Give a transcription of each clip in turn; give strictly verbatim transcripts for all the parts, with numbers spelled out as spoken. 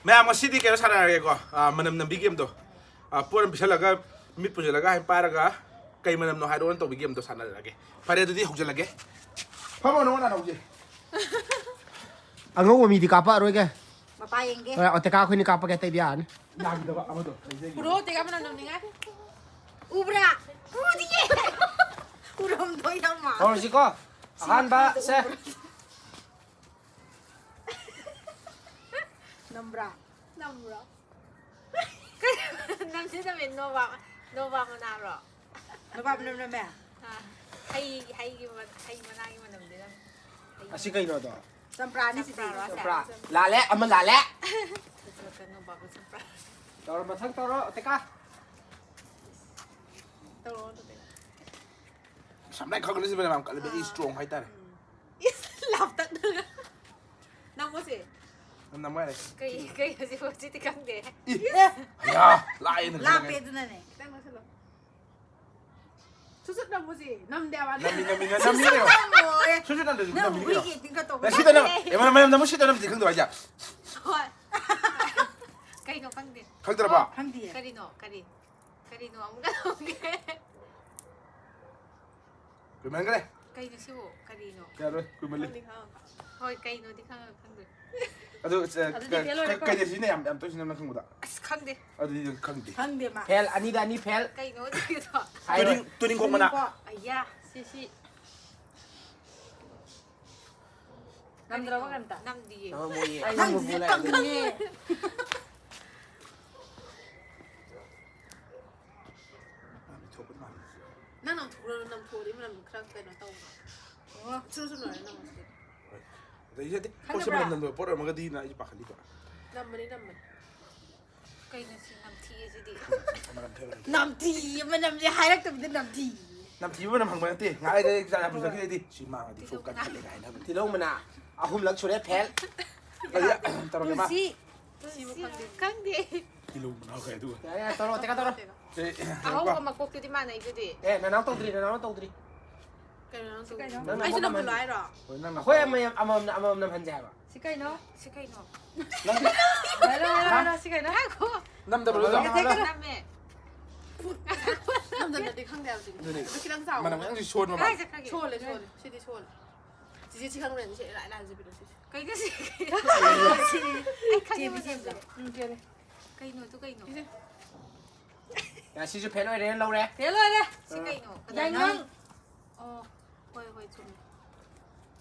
ꯃꯌꯥꯝ, ꯉꯁꯤꯗꯤ ꯀꯩꯅꯣ ꯁꯥꯟꯅꯔꯒꯦꯀꯣ, ꯑꯥ, ꯃꯅꯝ ꯅꯝꯕꯤ ꯒꯦꯝꯗꯣ꯫ ꯑꯥ, ꯄꯣꯠ ꯑꯃ ꯄꯤꯁꯜꯂꯒ, ꯃꯤꯠ ꯄꯨꯁꯤꯜꯂꯒ ꯍꯥꯏ ꯄꯥꯏꯔꯒ, "ꯀꯩ ꯃꯅꯝꯅꯣ ꯍꯥꯏꯔꯛꯑꯣꯅ" ꯇꯧꯕꯤ ꯒꯦꯝꯗꯣ ꯁꯥꯟꯅꯔꯛꯑꯒꯦ꯫ ꯐꯔꯦ, ꯑꯗꯨꯗꯤ ꯍꯧꯖꯤꯜꯂꯒꯦ꯫ ꯐꯝꯃꯣ, ꯅꯉꯣꯟꯗ ꯍꯥꯟꯅ ꯍꯧꯖꯤꯛ꯫ ꯑꯉꯧꯕ ꯃꯤꯗꯤ ꯀꯥꯞꯄꯛꯑꯔꯣꯏꯒꯦ꯫ ꯃꯄꯥ ꯌꯦꯡꯒꯦ꯫ ꯍꯣꯏ, ꯑꯣꯇꯦꯀꯥ ꯑꯩꯈꯣꯏꯅꯤ ꯀꯥꯞꯄꯒꯦ, ꯑꯇꯩꯗꯤ ꯌꯥꯔꯅꯤ꯫ ꯌꯥꯈꯤꯗꯕ ꯑꯃꯗꯣ ꯂꯩꯖꯒꯦ꯫ ꯄꯨꯔꯛꯑꯣ, ꯑꯣꯇꯦꯀꯥ ꯃꯅꯝ ꯅꯝꯅꯤꯡꯉꯥꯏ꯫ ꯎꯕ꯭ꯔꯥ? ꯎꯗꯤꯌꯦ꯫ ꯎꯔꯝꯗꯣꯏ ꯌꯥꯝ ꯃꯥꯜꯂꯦ꯫ ꯍꯧꯔꯁꯤꯀꯣ꯫ ꯑꯍꯥꯟꯕ, ꯁꯦ꯫ ꯅꯝꯕ꯭ꯔꯥ? ꯅꯝꯕ꯭ꯔꯣ? ꯅꯝꯁꯤ ꯅꯝꯃꯦ, ꯅꯣꯕꯥꯞ, ꯅꯣꯕꯥꯞ ꯃꯅꯥꯔꯣ? ꯅꯣꯕꯥꯞ ꯃꯅꯝ ꯅꯝꯃꯦ? ꯑꯥ, ꯍꯩ, ꯍꯩꯒꯤ ꯃ-, ꯍꯩ ꯃꯅꯥꯒꯤ ꯃꯅꯝꯗꯤ ꯅꯝꯃꯦ꯫ ꯍꯩ ꯑꯁꯤ ꯀꯩꯅꯣꯗꯣ? ꯆꯝꯄ꯭ꯔꯥꯅꯤ ꯁꯤꯗꯤ꯫ ꯆꯝꯄ꯭ꯔꯥꯔꯣ ꯑꯁꯦ? ꯆꯝꯄ꯭ꯔꯥ꯫ ꯂꯥꯜꯂꯦ, ꯑꯃ ꯂꯥꯜꯂꯦ꯫ ꯅꯣꯕꯥꯞꯀ ꯆꯝꯄ꯭ꯔꯥ꯫ ꯇꯧꯔꯣ, ꯃꯊꯪ ꯇꯧꯔꯣ, ꯑꯣꯇꯦꯀꯥ꯫ ꯇꯧꯔꯣ, ꯑꯗꯨꯗꯤ꯫ ꯁꯝꯂꯥꯏ ꯈꯪꯒꯅꯤ ꯁꯤꯕ ꯌꯥꯝ ꯀꯜꯂꯦ, ꯑꯥ꯫ Very strong ꯍꯥꯏꯇꯥꯔꯦ꯫ ꯎꯝ꯫ ꯏꯁ, ꯂꯥꯞꯇꯛꯅꯒ꯫ ꯅꯝꯃꯣꯁꯦ꯫ ꯅꯝ ꯅꯝꯃꯣ ꯌꯥꯔꯦ꯫ ꯀꯩ, ꯀꯩ ꯍꯧꯖꯤꯛ ꯍꯧꯖꯤꯛꯇꯤ ꯈꯪꯗꯦ꯫ ꯏ! ꯑꯌꯥ, ꯂꯥꯛꯑꯦꯅ ꯂꯥꯞꯄꯦ ꯈꯜꯂꯒ꯫ ꯑꯗꯨꯅꯅꯦ꯫ ꯈꯤꯇꯪ ꯅꯛꯁꯜꯂꯣ꯫ ꯁꯨꯠ ꯁꯨꯠ ꯅꯝꯃꯣꯁꯦ꯫ ꯅꯝꯗꯦ ꯍꯥꯏꯕ꯫ ꯅꯝꯃꯤ, ꯅꯝꯃꯤ, ꯅꯝꯃꯤ, ꯁꯨꯠ ꯁꯨꯠ ꯅꯝꯃꯤ꯫ ꯅꯝꯃꯣꯌꯦ꯫ ꯁꯨꯠ ꯁꯨꯠ ꯅꯝꯗ꯭ꯔꯁꯨ ꯅꯪ ꯅꯝꯃꯤꯅꯦ ꯍꯨꯏꯒꯤ ꯀꯩꯅꯣ꯫ Acting ꯈꯔ ꯇꯧꯕ ꯅꯁꯤꯗ ꯅꯪ, ꯃꯥꯜꯂꯦ꯫ ꯑꯦ, ꯃꯅꯝ, ꯃꯅꯝ ꯅꯝꯃꯣ ꯁꯤꯠꯇ ꯅꯝꯗꯤ ꯈꯪꯗꯕ ꯍꯥꯏꯁꯦ? ꯍꯣꯏ꯫ ꯀꯩꯅꯣ ꯈꯪꯗꯦ꯫ ꯈꯪꯗ꯭ꯔꯕꯣ? ꯈꯪꯗꯤꯌꯦ꯫ ꯀꯔꯤꯅꯣ? ꯀꯔꯤ? ꯀꯔꯤꯅꯣ ꯑꯃꯨꯛꯀ ꯍꯪꯒꯦ꯫ ꯀꯨꯏꯃꯟꯈ꯭ꯔꯦ꯫ ꯀꯩꯅꯣ ꯁꯤꯕꯨ? ꯀꯔꯤꯅꯣ? ꯌꯥꯔꯣꯏ, ꯀꯨꯏꯃꯜꯂꯤ꯫ ꯈꯪꯗꯦ, ꯈꯪꯉꯣꯏ꯫ ꯍꯣꯏ, ꯀꯩꯅꯣꯗꯤ ꯈꯪꯉꯒ ꯈꯪꯗꯣꯏ꯫ ꯑꯗꯨ, ꯑ, ꯑꯗꯨꯗꯤ ꯀ-, ꯐꯦꯜ ꯑꯣꯏꯔꯦꯀꯣ? ꯀꯩ, ꯀꯩ ꯁꯤꯖꯤꯟꯅꯩ ꯌꯥꯝ, ꯌꯥꯝ ꯇꯣꯏꯅ ꯁꯤꯖꯤꯟꯅꯕ ꯅꯪ ꯈꯪꯕꯗ? ꯑꯁ, ꯈꯪꯗꯦ꯫ ꯑꯗꯨꯗꯤ ꯅꯪ ꯈꯪꯗꯦ꯫ ꯈꯪꯗꯦ ꯃꯥ꯫ ꯐꯦꯜ, ꯑꯅꯤꯗ ꯑꯅꯤ ꯐꯦꯜ꯫ ꯀꯩꯅꯣ ꯍꯧꯖꯤꯛꯀꯤꯗꯣ? ꯍꯥꯏꯔꯣ꯫ ꯇꯨꯅꯤꯡ-, ꯇꯨꯅꯤꯡꯈꯣꯛ ꯃꯅꯥ꯫ ꯇꯨꯅꯤꯡꯈꯣꯛ꯫ ꯑꯌꯥ, ꯁꯤ, ꯁꯤ꯫ ꯅꯝꯗ꯭ꯔꯕ ꯀꯩꯝꯇ? ꯅꯝꯗꯤꯌꯦ꯫ ꯅꯝꯃꯝꯃꯣꯏꯌꯦ꯫ ꯑꯩ ꯅꯪ ꯅꯝꯕꯕꯨ ꯂꯥꯛꯑꯦ꯫ ꯀꯪꯉꯦ꯫ ꯅꯪ ꯅꯝꯊꯣꯛꯄꯗꯤ ꯃꯥꯜꯂꯦ꯫ ꯅꯪ ꯅꯝꯊꯣꯛꯎꯔꯣ, ꯅꯝꯊꯣꯛꯑꯗꯤ ꯃꯅꯝ ꯈꯔ ꯀꯩꯅꯣ ꯇꯧꯕ꯫ ꯑꯣ꯫ ꯁꯨꯔꯨ ꯁꯨꯔꯨ ꯂꯣꯏꯔꯦ ꯅꯝꯃꯁꯤꯗꯤ꯫ ꯍꯣꯏ꯫ ꯑꯗꯩ ꯁꯤꯗꯤ ꯄꯣꯠꯁꯦ ꯈꯪꯗꯕ꯭ꯔꯥ? ꯃꯅꯝ ꯅꯝꯗꯕ ꯄꯣꯠ ꯑꯣꯏꯔꯝꯃꯒꯗꯤꯅ ꯑꯩꯁꯨ ꯄꯥꯈꯠꯂꯤꯕ꯫ ꯅꯝꯕꯅꯤ, ꯅꯝꯕꯅꯤ꯫ ꯀꯩꯅꯣ ꯁꯤ ꯅꯝꯊꯤꯌꯦ ꯁꯤꯗꯤ? ꯃꯅꯝ ꯊꯣꯛꯑꯦ, ꯃꯅꯝ ꯊꯣꯛꯑꯦ꯫ ꯅꯝꯊꯤ, ꯃꯅꯝꯁꯦ ꯍꯥꯏꯔꯛꯇꯕꯤꯗ ꯅꯝꯊꯤ꯫ ꯅꯝꯊꯤꯕ ꯃꯅꯝ ꯍꯪꯕ ꯅꯠꯇꯦ꯫ ꯉꯥꯏ, ꯉꯥꯏ, ꯉꯥꯏ, ꯍꯣꯏ꯫ ꯄꯨꯊꯣꯛꯈꯤꯗꯩꯗꯤ ꯁꯤ ꯃꯥꯡꯉꯗꯤ ꯁꯣꯛ ꯀꯟꯈꯠꯂꯦ ꯀꯥꯏꯅ ꯍꯥꯏꯕ꯫ ꯇꯤꯜꯍꯧ ꯃꯅꯥ ꯑꯍꯨꯝꯂꯛ ꯁꯨꯔꯦ, ꯐꯦꯜ꯫ ꯑꯗꯨꯗꯤ, ꯇꯧꯔꯒꯦ ꯃꯥ꯫ ꯄꯨꯟꯁꯤ꯫ ꯁꯤꯕꯨ ꯈꯪꯗꯦ꯫ ꯈꯪꯗꯦ꯫ ꯇꯤꯜꯍꯧ ꯃꯅꯥ ꯀꯥꯏ ꯑꯗꯨꯒ꯫ ꯌꯥꯔꯦ, ꯌꯥꯔꯦ, ꯇꯧꯔꯣ, ꯑꯣꯇꯦꯀꯥ ꯇꯧꯔꯣ꯫ ꯁꯦ, ꯑꯍꯧꯕ ꯉꯥꯏꯈꯣ꯫ ꯃꯀꯣꯛꯇꯨꯗꯤ ꯃꯥꯟꯅꯩꯗꯨꯗꯤ꯫ ꯑꯦ, ꯅꯅꯥꯎ ꯇꯧꯗ꯭ꯔꯤ, ꯅꯅꯥꯎ ꯇꯧꯗ꯭ꯔꯤ꯫ ꯀꯩꯅꯣ ꯅꯪ ꯇꯧꯗꯣꯏꯁꯦ? ꯅꯪꯅ ꯑꯩꯁꯨ ꯑꯃꯨꯛ ꯅꯝꯍꯜꯂꯣ ꯅꯝꯍꯜꯂꯣ꯫ ꯍꯥꯏꯔꯣ? ꯍꯣꯏ, ꯅꯪꯅ ꯑꯩꯈꯣꯏ ꯇꯧꯔꯣ꯫ ꯑꯃꯃꯝ, ꯑꯃꯃꯝꯅ, ꯑꯃꯃꯝꯅ ꯅꯝꯍꯟꯁꯦ ꯍꯥꯏꯕ꯫ ꯁꯤ ꯀꯩꯅꯣ? ꯁꯤ ꯀꯩꯅꯣ? ꯍꯥꯏꯔꯣ, ꯍꯥꯏꯔꯣ, ꯍꯥꯏꯔꯣ, ꯁꯤ ꯀꯩꯅꯣ? ꯉꯥꯏꯈꯣ꯫ ꯅꯝꯗꯕ꯭ꯔꯣ ꯑꯗꯨꯗꯣ? ꯀꯩ ꯀꯩꯅꯣ? ꯅꯝꯃꯦ꯫ ꯅꯝꯗꯅꯗꯤ ꯈꯪꯗꯦ ꯍꯥꯏꯕꯗꯤ꯫ ꯑꯗꯨꯅꯦ꯫ ꯑꯗꯨ ꯈꯤꯇꯪ ꯆꯥꯎꯕ꯫ ꯃꯅꯝ ꯌꯥꯝ ꯁꯣꯟꯕ ꯀꯥꯏ ꯃꯥꯜꯂꯦ꯫ ꯆꯠꯈ꯭ꯔꯒꯦ? ꯁꯣꯜꯂꯦ ꯁꯣꯜꯂꯦ꯫ ꯁꯤꯗꯤ ꯁꯣꯜꯂꯦ꯫ ꯆꯤꯆꯦ ꯁꯤ ꯈꯪꯕ꯭ꯔꯥ? ꯁꯤ ꯂꯥꯏ ꯂꯥꯏ ꯍꯧꯖꯤꯛ ꯄꯤꯔꯛꯑꯣ ꯁꯤꯁꯦ꯫ ꯀꯩꯅꯣ ꯁꯤ? ꯑꯩ ꯈꯪꯉꯦ ꯃꯁꯛꯁꯦ꯫ ꯎꯝ, ꯆꯦꯜꯂꯦ꯫ ꯀꯩꯅꯣ ꯑꯗꯨ ꯀꯩꯅꯣ? ꯁꯤꯁꯦ꯫ ꯌꯥ, ꯁꯤꯁꯨ ꯐꯦꯜ ꯑꯣꯏꯔꯦ, ꯂꯧꯔꯦ꯫ ꯐꯦꯜ ꯑꯣꯏꯔꯦ꯫ ꯁꯤ ꯀꯩꯅꯣ? ꯌꯥꯏꯉꯪ꯫ ꯑꯣ, ꯍꯣꯏ ꯍꯣꯏ ꯆꯨꯝꯃꯦ꯫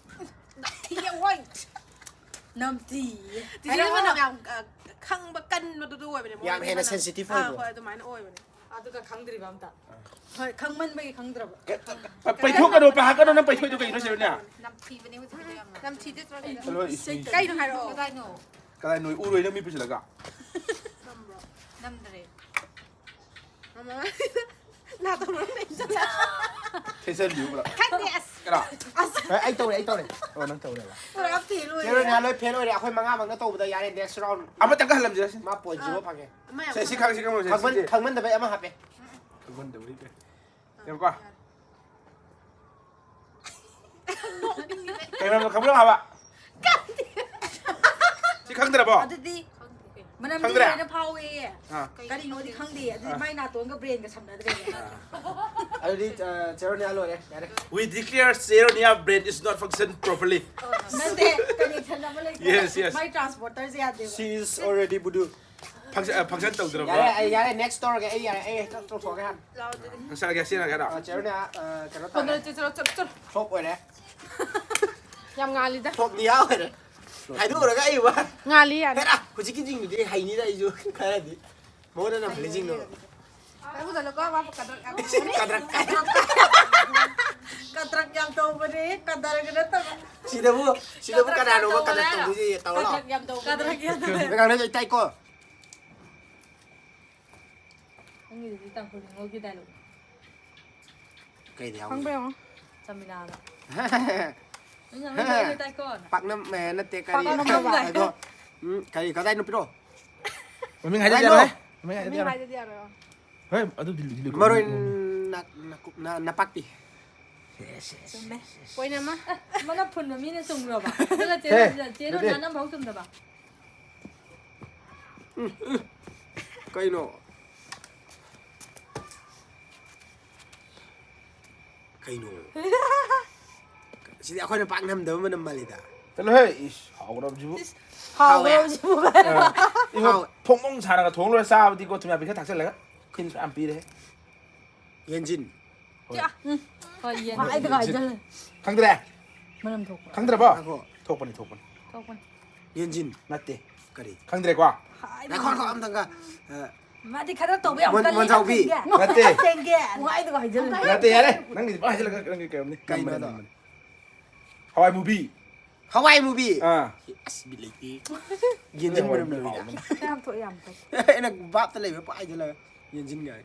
ꯌꯥꯝ ꯋꯥꯏ꯫ ꯅꯝꯊꯤꯌꯦ꯫ ꯆꯤꯆꯦ ꯃꯅꯝ ꯌꯥꯝ ꯑ, ꯈꯪꯕ ꯀꯟꯕꯗꯨꯗꯨ ꯑꯣꯏꯕꯅꯦ꯫ ꯌꯥꯝ ꯃꯣꯏꯒꯤ ꯍꯦꯟꯅ ꯃꯅꯝ꯫ sensitive ꯑꯥ, ꯑꯣꯏꯕ꯭ꯔꯣ? ꯍꯣꯏ ꯑꯗꯨꯃꯥꯏꯅ ꯑꯣꯏꯕꯅꯦ꯫ ꯑꯗꯨꯒ ꯈꯪꯗ꯭ꯔꯤꯕ ꯑꯝꯇ꯫ ꯍꯣꯏ, ꯈꯪꯃꯟꯕꯒꯤ ꯈꯪꯗ꯭ꯔꯕ꯫ ꯄꯩꯊꯣꯛꯀꯅꯣ, ꯄꯥꯍꯛꯀꯅꯣ, ꯅꯪ ꯄꯩꯊꯣꯛꯏꯗꯣ ꯀꯩꯅꯣ, ꯁꯤꯕꯅꯦ? ꯅꯝꯊꯤꯕꯅꯦ ꯍꯧꯖꯤꯛꯀꯤꯗꯣ ꯌꯥꯝꯅ꯫ ꯅꯝꯊꯤꯗꯦ ꯆꯠꯂꯣ꯫ ꯆꯠꯂꯣ, ꯏꯁ, ꯏꯁ꯫ ꯀꯩꯅꯣ ꯍꯥꯏꯔꯛꯑꯣ꯫ ꯀꯗꯥꯏꯅꯣ? ꯀꯗꯥꯏ ꯅꯣꯏ ꯎꯔꯣꯏ ꯅꯪ ꯃꯤ ꯄꯨꯁꯤꯜꯂꯒ? ꯅꯝꯕ꯭ꯔꯣ? ꯅꯝꯗ꯭ꯔꯦ꯫ ꯃꯃꯥ꯫ ꯅꯥꯇꯣꯟ ꯃꯔꯝ ꯂꯩ ꯆꯠꯂꯣ꯫ ꯊꯦꯡꯁꯟꯕꯤꯌꯨ ꯄꯨꯂꯞ꯫ ꯈꯪꯗꯦ ꯑꯁ꯫ ꯀꯅꯥ? ꯑꯦ, ꯑꯩ ꯇꯧꯔꯦ, ꯑꯩ ꯇꯧꯔꯦ꯫ ꯑꯣ, ꯅꯪ ꯇꯧꯔꯦꯕ꯫ ꯄꯨꯔꯥ ꯐꯦꯜ ꯑꯣꯏꯔꯦ꯫ ꯆꯦꯔꯣꯅꯤꯌꯥ ꯂꯣꯏ ꯐꯦꯜ ꯑꯣꯏꯔꯦ꯫ ꯑꯩꯈꯣꯏ ꯃꯉꯥꯃꯛꯅ ꯇꯧꯕꯗ ꯌꯥꯔꯦ, next round꯫ ꯑꯃꯇꯪꯒ ꯍꯜꯂꯝꯁꯤꯔ ꯁꯤ? ꯃꯥ point zero ꯐꯪꯉꯦ꯫ ꯑꯃ ꯌꯥꯝ ꯁꯦ, ꯁꯤ ꯈꯪ-, ꯁꯤ ꯈꯪꯉꯣ, ꯁꯦ, ꯈꯪꯃꯟ-, ꯁꯤꯁꯦ꯫ ꯈꯪꯃꯟꯗꯕꯩ ꯑꯃ ꯍꯥꯞꯄꯦ꯫ ꯈꯪꯃꯟꯗꯕꯩ ꯀꯩ? ꯌꯦꯡꯉꯨꯀꯣ꯫ ꯀꯩ ꯃꯔꯝꯅꯣ ꯈꯪꯕ꯭ꯔꯣ ꯍꯥꯏꯕ? ꯁꯤ ꯈꯪꯗ꯭ꯔꯕꯣ? ꯑꯗꯨꯗꯤ ꯃꯅꯝꯗꯤ ꯈꯪꯗ꯭ꯔꯦ? ꯂꯣꯏꯅ ꯐꯥꯎꯋꯦꯌꯦ꯫ ꯑꯥ꯫ ꯀꯔꯤꯅꯣꯗꯤ ꯈꯪꯗꯦ꯫ ꯑꯗꯨꯗꯤ ꯃꯥꯏ ꯅꯥꯇꯣꯟꯒ brainꯒ ꯁꯝꯅꯗ꯭ꯔꯦꯅꯦ꯫ ꯑꯗꯨꯗꯤ, ꯑ, ꯆꯦꯔꯣꯅꯤꯌꯥ ꯂꯣꯏꯔꯦ, ꯌꯥꯔꯦ꯫ We declare Cheronia brain is not function properly. ꯅꯠꯇꯦ, connection ꯑꯃ ꯂꯩꯇꯦ꯫ Yes, yes. ꯃꯥꯏ transporterꯁꯦ ꯌꯥꯗꯦꯕ꯫ She is already Budu. Function, ꯑ, function ꯇꯧꯗ꯭ꯔꯕ? ꯌꯥꯔꯦ, ꯑꯩ ꯌꯥꯔꯦ, next ꯇꯧꯔꯒꯦ, ꯑꯩ ꯌꯥꯔꯦ, ꯑꯩ ꯍꯦꯛꯇ ꯇꯧꯊꯣꯛꯑꯒꯦ ꯍꯥꯟꯅ꯫ ꯉꯁꯥꯏꯒꯤ ꯁꯤꯅ ꯀꯩꯅꯣ? ꯑ, ꯆꯦꯔꯣꯅꯤꯌꯥ, ꯑ, ꯀꯩꯅꯣ ꯇꯧꯔꯦ꯫ ꯆꯠꯂꯣ, ꯆꯠꯂꯣ, ꯆꯠꯂꯣ, ꯆꯠꯂꯣ꯫ Flop ꯑꯣꯏꯔꯦ꯫ ꯌꯥꯝ ꯉꯥꯜꯂꯤꯗ꯫ Flopꯅꯤꯌꯥ ꯑꯣꯏꯔꯦ꯫ ꯍꯥꯏꯗꯣꯛꯎꯔꯒ ꯑꯩ ꯋꯥ꯫ ꯉꯥꯜꯂꯤ ꯌꯥꯔꯦ꯫ ꯍꯦꯔꯥ, ꯍꯧꯖꯤꯛꯀꯤꯁꯤꯡꯗꯨꯗꯤ ꯍꯩꯅꯤꯗ ꯑꯩꯁꯨ ꯈꯔꯗꯤ꯫ ꯃꯉꯣꯟꯗ ꯅꯝꯍꯜꯂꯤꯁꯤꯡꯗꯣ꯫ ꯉꯥꯏꯈꯣ, ꯆꯠꯂꯣꯀꯣ, ꯃꯥ ꯀꯗꯔ ꯌꯥꯝ ꯀꯗ꯭ꯔꯛ, ꯀꯗ꯭ꯔꯛ꯫ ꯀꯗ꯭ꯔꯛ ꯌꯥꯝ ꯇꯧꯕꯅꯦ, ꯀꯗꯔꯒ ꯅꯠꯇꯕ꯫ ꯁꯤꯗꯕꯨ, ꯁꯤꯗꯕꯨ ꯀꯅꯥꯅꯣꯕ ꯀꯗꯔ ꯇꯧꯗꯣꯏꯁꯦ? ꯇꯧꯔꯣ꯫ ꯀꯗ꯭ꯔꯛ ꯌꯥꯝ ꯇꯧꯕꯅꯦ꯫ ꯃꯦꯘꯥꯂꯣꯏꯗ ꯏꯇꯥꯏꯀꯣ꯫ ꯅꯪꯒꯤꯗꯨꯗꯤ ꯇꯥꯡꯈꯨꯜ ꯅꯤꯉꯣꯜꯒꯤ dialogue꯫ ꯀꯩꯗ ꯈꯪꯕ꯭ꯔꯥ ꯌꯥꯎꯒꯦ? ꯌꯦꯡꯉꯣ꯫ ꯆꯃꯤꯂꯥꯅ꯫ ꯅꯪ ꯉꯥꯡꯕ ꯂꯣꯏꯅ ꯇꯥꯏꯀꯣ꯫ ꯄꯥꯛꯅꯝ, ꯑꯦ, ꯅꯠꯇꯦ, ꯀꯔꯤ? ꯄꯥꯛꯅꯝ ꯍꯥꯏꯕ꯫ ꯑꯗꯣ, ꯎꯝ, ꯀꯔꯤ, ꯀꯗꯥꯏ ꯅꯨꯄꯤꯔꯣ? ꯃꯃꯤꯡ ꯍꯥꯏꯗꯗꯤ ꯀꯩꯅꯣ? ꯌꯥꯔꯣꯏ꯫ ꯃꯃꯤꯡ ꯍꯥꯏꯗꯗꯤ ꯃꯃꯤꯡ ꯌꯥꯔꯣꯏ꯫ ꯍꯥꯏꯗꯗꯤ ꯌꯥꯔꯣꯏ꯫ ꯍꯣꯏ, ꯑꯗꯨ delete, delete. ꯃꯔꯣꯏ ꯅ-, ꯅꯀꯨꯞ-, ꯅ-, ꯅꯄꯥꯛꯄꯤ꯫ ꯆꯨꯝꯃꯦ꯫ ꯄꯣꯏꯟ ꯑꯃ꯫ ꯑꯃꯅ ꯐꯨꯟꯕ ꯃꯤꯅ ꯆꯨꯝꯈ꯭ꯔꯕ? ꯑꯗꯨꯒ ꯆꯦ ꯍꯦ, ꯔꯣꯖꯤꯅ, ꯆꯦ ꯅꯠꯇꯦ꯫ ꯔꯣꯖꯤꯅ ꯑꯃꯐꯥꯎ ꯆꯨꯝꯗꯕ? ꯎꯝ, ꯎꯝ꯫ ꯀꯩꯅꯣ? ꯀꯩꯅꯣ? ꯁꯤꯗꯤ ꯑꯩꯈꯣꯏꯅ ꯄꯥꯛ ꯅꯝꯗꯕ ꯃꯅꯝ ꯃꯥꯜꯂꯤꯗ꯫ ꯆꯠꯂꯣꯍꯦ, ꯏꯁ, ꯍꯥꯎꯈ꯭ꯔꯕꯁꯤꯕꯨ꯫ ꯏꯁ, ꯍꯥꯎꯋꯦ꯫ ꯍꯥꯎꯈ꯭ꯔꯕꯁꯤꯕꯨ ꯀꯥꯏꯅ꯫ ꯑ, ꯏꯕꯣ, ꯍꯥꯎꯋꯦ꯫ ꯐꯣꯡ ꯐꯣꯡ ꯁꯥꯔꯒ ꯊꯣꯡ ꯂꯣꯏꯔ ꯆꯥꯕꯗꯤꯀꯣ, ꯊꯨꯝ ꯌꯥꯛꯄꯤ ꯈꯔ ꯊꯥꯛꯆꯜꯂꯒ꯫ ꯈꯤꯟꯁꯨ ꯌꯥꯝ ꯄꯤꯔꯦ꯫ ꯌꯦꯟꯖꯤꯟ꯫ ꯍꯣꯏ꯫ ꯌꯥ꯫ ꯎꯝ꯫ ꯍꯣꯏ, ꯌꯦꯟ꯫ ꯈ꯭ꯋꯥꯏꯗꯒ ꯍꯥꯏꯖꯜꯂꯦ꯫ ꯈꯪꯗ꯭ꯔꯦ? ꯃꯅꯝ ꯊꯣꯛꯄ꯭ꯔꯥ? ꯈꯪꯗ꯭ꯔꯕꯣ? ꯉꯥꯏꯈꯣ꯫ ꯊꯣꯛꯄꯅꯤ, ꯊꯣꯛꯄꯅꯤ꯫ ꯊꯣꯛꯄꯅꯤ꯫ ꯌꯦꯟꯖꯤꯟ꯫ ꯅꯠꯇꯦ꯫ ꯀꯔꯤ? ꯈꯪꯗ꯭ꯔꯦꯀꯣ? ꯍꯥꯏꯗꯤ ꯉꯥꯏꯈꯣ, ꯉꯥꯏꯈꯣ, ꯑꯝꯇꯪꯒ, ꯑ, ꯃꯥꯗꯤ ꯈꯔ ꯇꯧꯕ ꯌꯥꯝ ꯃꯣꯟ-, ꯀꯜꯂꯤ, ꯃꯣꯟꯖꯥꯎꯕꯤ꯫ ꯈꯪꯗꯦ꯫ ꯅꯠꯇꯦ꯫ ꯈꯪꯗꯦ꯫ ꯈ꯭ꯋꯥꯏꯗꯒ ꯍꯥꯏꯖꯜꯂꯦ꯫ ꯅꯠꯇꯦ, ꯌꯥꯔꯦ꯫ ꯅꯪꯒꯤꯗꯤ ꯄꯪꯍꯥꯏ ꯍꯥꯏꯖꯜꯂꯒ ꯅꯪꯒꯤ ꯀꯩꯅꯣꯝꯅꯤ꯫ ꯀꯩꯅꯣ ꯅꯝꯕꯅꯤ, ꯑꯗꯣ? ꯅꯝꯕꯅꯤ꯫ ꯍꯋꯥꯏ ꯃꯨꯕꯤ꯫ ꯍꯋꯥꯏ ꯃꯨꯕꯤ꯫ ꯑꯥ꯫ ꯑꯁ, ꯕꯤꯠ ꯂꯩꯇꯦ꯫ ꯌꯦꯟꯖꯤꯟ ꯃꯅꯝ ꯅꯝꯃꯤꯗ꯫ ꯌꯥꯝ ꯊꯣꯛꯑꯦ, ꯌꯥꯝ ꯊꯣꯛꯑꯦ꯫ ꯑꯩꯅ ꯚꯥꯞꯇ ꯂꯩꯕ ꯄꯥꯏꯗ ꯂꯩ꯫ ꯌꯦꯟꯖꯤꯟ ꯀꯥꯏ꯫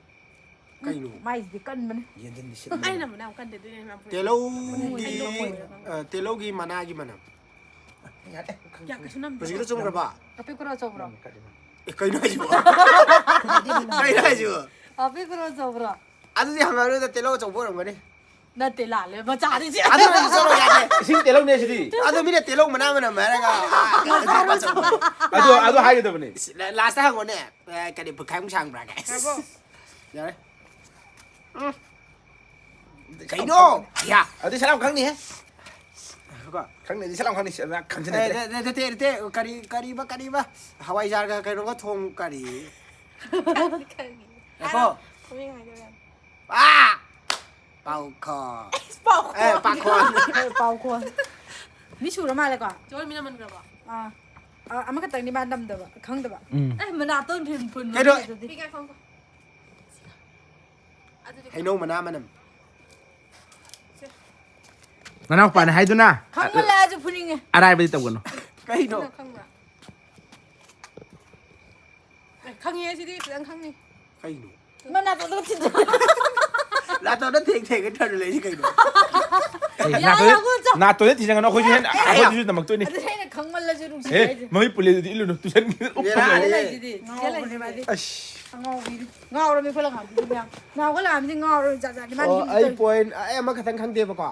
ꯀꯩꯅꯣ? ꯃꯥꯏꯁꯤꯗꯤ ꯀꯟꯕꯅꯦ꯫ ꯌꯦꯟꯖꯤꯟꯗꯤ ꯁꯤꯠ ꯑꯩꯅ ꯃꯅꯝ꯫ ꯃꯅꯝ ꯀꯟꯗꯦ, ꯑꯗꯨꯅꯦ ꯃꯅꯝ ꯄꯨꯔꯛꯏ꯫ ꯇꯦꯂꯧꯒꯤ, ꯑꯩ ꯃꯅꯝ ꯄꯨꯔꯛꯏ꯫ ꯑ, ꯇꯦꯂꯧꯒꯤ ꯃꯅꯥꯒꯤ ꯃꯅꯝ꯫ ꯌꯥꯔꯦ꯫ ꯀꯌꯥ ꯀꯩꯁꯨ ꯅꯝꯗꯦ꯫ ꯍꯧꯖꯤꯛꯀꯤꯗꯣ ꯆꯨꯝꯈ꯭ꯔꯕ? ꯑꯄꯤꯛꯄꯔꯣ ꯑꯆꯧꯕꯔꯣ? ꯅꯪ ꯀꯥꯏꯗꯩꯅꯣ? ꯑꯦ, ꯀꯩꯅꯣ ꯍꯥꯏꯁꯤꯕꯣ? ꯀꯩꯅꯣ ꯍꯥꯏꯁꯤꯕꯣ? ꯑꯄꯤꯛꯄꯔꯣ ꯑꯆꯧꯕꯔꯣ? ꯑꯗꯨꯗꯤ ꯍꯪꯉꯔꯣꯏꯗ, ꯇꯦꯂꯧ ꯑꯆꯧꯕ ꯑꯣꯏꯔꯝꯒꯅꯤ꯫ ꯅꯠꯇꯦ, ꯂꯥꯜꯂꯦ, ꯃꯆꯥꯅꯤ ꯁꯤ꯫ ꯑꯗꯨ ꯑꯣꯏꯔꯁꯨ ꯆꯠꯂꯣ, ꯌꯥꯗꯦ꯫ ꯏꯁꯤꯡ ꯇꯦꯂꯧꯅꯦ ꯁꯤꯗꯤ꯫ ꯑꯗꯨ ꯃꯤꯅ ꯇꯦꯂꯧ ꯃꯅꯥ ꯃꯅꯝ ꯍꯥꯏꯔꯒ, ꯑꯥ, ꯑꯗꯨ, ꯑꯗꯨ ꯍꯥꯏꯒꯗꯕꯅꯤ꯫ ꯂꯥꯁꯇ ꯍꯪꯉꯣꯅꯦ, ꯑ, ꯀꯔꯤ ꯄꯨꯈꯥꯏꯃꯨꯛ ꯁꯥꯡꯕ꯭ꯔꯥ ꯀꯥꯏ꯫ ꯌꯥꯔꯦ꯫ ꯎꯝ꯫ ꯀꯩꯅꯣ? ꯌꯥ꯫ ꯑꯗꯨꯗꯤ ꯁꯠ ꯂꯥꯎ ꯈꯪꯅꯤꯍꯦ꯫ ꯉꯥꯏꯈꯣꯀꯣ꯫ ꯈꯪꯅꯤꯗꯤ ꯁꯠ ꯂꯥꯎ ꯈꯪꯅꯤ꯫ ꯁꯤ ꯈꯪꯖꯟꯅꯗ꯭ꯔꯦ꯫ ꯑꯦ, ꯅꯠꯇꯦ, ꯅꯠꯇꯦ, ꯅꯠꯇꯦ꯫ ꯀꯔꯤ, ꯀꯔꯤꯕ, ꯀꯔꯤꯕ? ꯍꯋꯥꯏꯖꯥꯔꯒ ꯀꯩꯅꯣꯒ ꯊꯣꯡ ꯀꯔꯤ? ꯈꯪꯉꯤ, ꯈꯪꯉꯤ꯫ ꯉꯥꯏꯈꯣ꯫ ꯍꯥꯏꯔꯣ, ꯃꯃꯤꯡ ꯍꯥꯏꯗꯣꯏꯔꯣ? ꯑꯥ! ꯄꯥꯎꯈꯣꯟ꯫ ꯄꯥꯎꯈꯣꯟ꯫ ꯑꯦ, ꯄꯥꯈꯣꯟ꯫ ꯄꯥꯎꯈꯣꯟ꯫ ꯃꯤ ꯁꯨꯔ ꯃꯥꯜꯂꯦꯀꯣ? ꯆꯦ ꯍꯣꯏ ꯃꯤ ꯅꯝꯃꯟꯈ꯭ꯔꯕꯣ? ꯑꯥ꯫ ꯑꯥ, ꯑꯃꯈꯛꯇꯪꯗꯤ ꯃꯥ ꯅꯝꯗꯕ, ꯈꯪꯗꯕ꯫ ꯎꯝ꯫ ꯑꯦ, ꯃꯅꯥꯇꯣꯟ ꯐꯨꯟ ꯐꯨꯟ ꯀꯩꯅꯣ? ꯃꯤ ꯑꯗꯨꯗꯤ꯫ ꯄꯤ ꯀꯥꯏ ꯈꯪꯕ? ꯑꯗꯨꯗꯤ ꯍꯩꯅꯧ ꯃꯅꯥ ꯃꯅꯝ꯫ ꯅꯅꯥꯎꯄꯥꯅ ꯍꯥꯏꯗꯨꯅ ꯈꯪꯃꯜꯂꯛꯑꯁꯨ ꯐꯨꯅꯤꯡꯉꯦ꯫ ꯑꯔꯥꯏꯕꯗꯤ ꯇꯧꯒꯅꯨ꯫ ꯀꯩꯅꯣ? ꯈꯪꯕ꯭ꯔꯥ? ꯑꯦ, ꯈꯪꯉꯦ, ꯁꯤꯗꯤ ꯐꯖꯅ ꯈꯪꯉꯦ꯫ ꯀꯩꯅꯣ? ꯃꯥ ꯅꯥꯇꯣꯟꯗꯒ ꯊꯤꯟꯖꯤꯜꯂꯦ꯫ ꯅꯥꯇꯣꯟꯗ ꯊꯦꯡ ꯊꯦꯡꯒ ꯊꯥꯖꯤꯜꯂꯛꯏꯁꯤ ꯀꯩꯅꯣ? ꯑꯦ, ꯌꯥ, ꯅꯥꯇꯣꯟꯗ, ꯌꯥ, ꯒꯨꯜ ꯆꯥ꯫ ꯅꯥꯇꯣꯟꯗ ꯊꯤꯟꯖꯤꯟꯒꯅꯨ, ꯑꯩꯈꯣꯏꯁꯨ ꯍꯦꯟꯅ, ꯑꯦ, ꯑꯩꯈꯣꯏꯗꯁꯨ ꯇꯝꯃꯛꯇꯣꯏꯅꯤ꯫ ꯑꯗꯨ ꯑꯩꯅ ꯈꯪꯃꯜꯂꯁꯨ ꯅꯨꯡꯁꯤ ꯑꯦ ꯍꯥꯏꯁꯦ꯫ ꯃꯣꯏ ꯄꯨꯂꯦꯗꯨꯗꯤ ꯏꯜꯂꯨꯅꯨ ꯇꯨꯁꯟ ꯕꯦꯔꯥꯅꯤ꯫ ꯂꯩꯁꯤꯗꯤ ꯆꯦ ꯉꯥꯎꯕꯅꯦ ꯂꯩꯁꯤꯗꯤ꯫ ꯃꯥꯗꯤ꯫ ꯑꯁ ꯑꯉꯥꯎꯕꯤꯗꯤ ꯉꯥꯎꯔꯝꯃꯤ ꯑꯩꯈꯣꯏ ꯂꯪꯈꯥꯝꯕꯤꯗꯤ ꯃꯌꯥꯝ ꯉꯥꯎꯒ ꯂꯥꯛꯑꯝꯃꯤꯗꯤ ꯉꯥꯎꯔꯝꯃꯤ ꯖꯥꯠ ꯖꯥꯠꯅꯤ ꯃꯥꯅ ꯑꯣ ꯃꯤꯠꯇ ꯑꯩ ꯇꯧꯔꯤꯁꯦ꯫ ꯄꯣꯏꯟ ꯑꯩ ꯑꯃꯈꯛꯇꯪ ꯈꯪꯗꯦꯕꯀꯣ꯫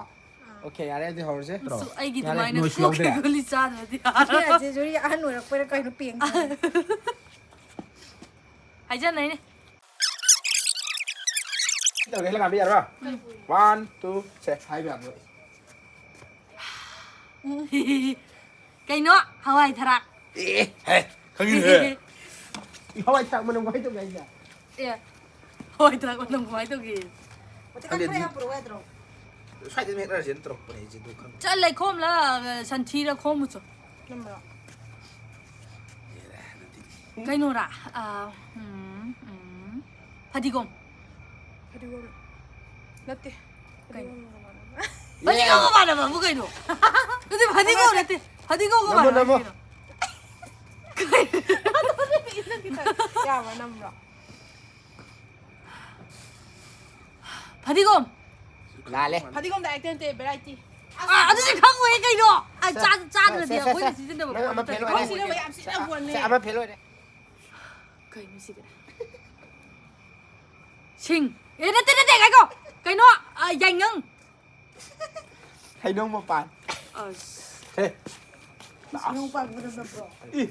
ꯑꯣꯀꯦ ꯌꯥꯔꯦ ꯑꯗꯨꯗꯤ ꯍꯧꯔꯁꯦ꯫ ꯑꯁ, ꯑꯩꯒꯤꯗꯤ ꯌꯥꯔꯦ, ꯑꯗꯨꯃꯥꯏꯅ ꯅꯣꯏꯁꯨ ꯀꯣꯛ ꯌꯥꯎꯗ꯭ꯔꯦ? ꯀꯩꯒꯨꯂꯤ ꯆꯥꯗ꯭ꯔꯗꯤ ꯁꯤ ꯑꯁꯦ ꯖꯨꯔꯤ ꯑꯍꯟ ꯑꯣꯏꯔꯛꯄꯩꯔꯥ ꯀꯩꯅꯣ ꯄꯦꯡ ꯍꯥꯏꯖꯟꯅꯩꯅꯦ꯫ ꯇꯧꯔꯦ ꯂꯪꯈꯥꯝꯕꯤ ꯌꯥꯔꯕ? ꯋꯥꯟ ꯇꯨ ꯁꯦ ꯍꯥꯏꯕ ꯌꯥꯕ꯭ꯔꯣ? ꯀꯩꯅꯣ? ꯍꯋꯥꯏ ꯊꯔꯥꯛ꯫ ꯑꯦ ꯍꯦ ꯈꯪꯉꯤꯅꯦ꯫ ꯍꯋꯥꯏ ꯊꯔꯥꯛ ꯃꯅꯝ ꯀꯃꯥꯏꯅ ꯇꯧꯒꯦ ꯍꯥꯏꯁꯦ? ꯑꯦ, ꯍꯋꯥꯏ ꯊꯔꯥꯛ ꯃꯅꯝ ꯀꯃꯥꯏꯅ ꯇꯧꯒꯦ? ꯃꯇꯦꯛ ꯈꯔ ꯌꯥꯝ ꯄꯨꯔꯛꯎ ꯌꯥꯗ꯭ꯔꯣ? ꯁ꯭ꯋꯥꯏꯗ ꯍꯦꯛꯅꯔꯁꯦꯅ ꯇꯧꯔꯛꯄꯅꯦ ꯑꯩꯁꯦ ꯑꯗꯨ ꯈꯪꯗꯦ꯫ ꯆꯠꯂ ꯂꯩꯈꯣꯝꯂ ꯁꯟꯊꯤꯔ ꯈꯣꯝꯃꯨꯆꯣ꯫ ꯀꯩꯅꯣꯔꯥ? ꯑꯥ, ꯎꯝ, ꯎꯝ, ꯐꯗꯤꯒꯣꯝ꯫ ꯐꯗꯤꯒꯣꯝ ꯅꯠꯇꯦ꯫ ꯀꯩꯅꯣ? ꯐꯗꯤꯒꯣꯝꯒ ꯃꯥꯟꯅꯕꯕꯨ ꯀꯩꯅꯣ? ꯅꯠꯇꯦ, ꯐꯗꯤꯒꯣꯝ ꯅꯠꯇꯦ꯫ ꯐꯗꯤꯒꯣꯝꯒ ꯅꯝꯃꯣ, ꯃꯥꯟꯅꯕ ꯅꯝꯃꯣ꯫ ꯀꯩꯅꯣ? ꯌꯥꯕ꯭ꯔꯥ ꯅꯝꯕ꯭ꯔꯣ? ꯐꯗꯤꯒꯣꯝ꯫ ꯂꯥꯜꯂꯦ꯫ ꯐꯗꯤꯒꯣꯝ ꯗꯥꯏꯔꯦꯛꯇ ꯅꯠꯇꯦ ꯚꯦꯔꯥꯏꯇꯤ꯫ ꯑꯥ, ꯑꯗꯨꯗꯤ ꯈꯪꯉꯣꯏꯌꯦ ꯀꯩꯅꯣ? ꯑꯥ, ꯆꯥ- ꯆꯥꯗ꯭ꯔꯗꯤ ꯁꯦ, ꯁꯦ, ꯑꯩꯈꯣꯏꯅ ꯁꯦ꯫ ꯁꯤꯖꯤꯟꯅꯕ ꯅꯪ ꯑꯃ ꯄꯣꯠ ꯅꯠꯇꯦ꯫ ꯐꯦꯜ ꯊꯕꯛ ꯑꯣꯏꯔꯦ꯫ ꯁꯤꯖꯤꯟꯅꯕ ꯌꯥꯝ ꯁꯤꯖꯤꯟꯅꯕ ꯄꯣꯠꯅꯦ꯫ ꯁꯦ, ꯑꯃ ꯐꯦꯜ ꯑꯣꯏꯔꯦ꯫ ꯀꯩꯅꯣ ꯁꯤꯗꯤ? ꯁꯤꯡ꯫ ꯑꯦ, ꯅꯠꯇꯦ, ꯅꯠꯇꯦ, ꯉꯥꯏꯈꯣ꯫ ꯀꯩꯅꯣ? ꯑꯥ, ꯌꯥꯏꯉꯪ꯫ ꯍꯩꯅꯧ ꯃꯄꯥꯟ꯫ ꯑꯁ꯫ ꯍꯦ꯫ ꯍꯩꯅꯧ ꯄꯥꯟꯕ ꯃꯅꯝ ꯅꯝꯕ꯭ꯔꯣ? ꯏ꯫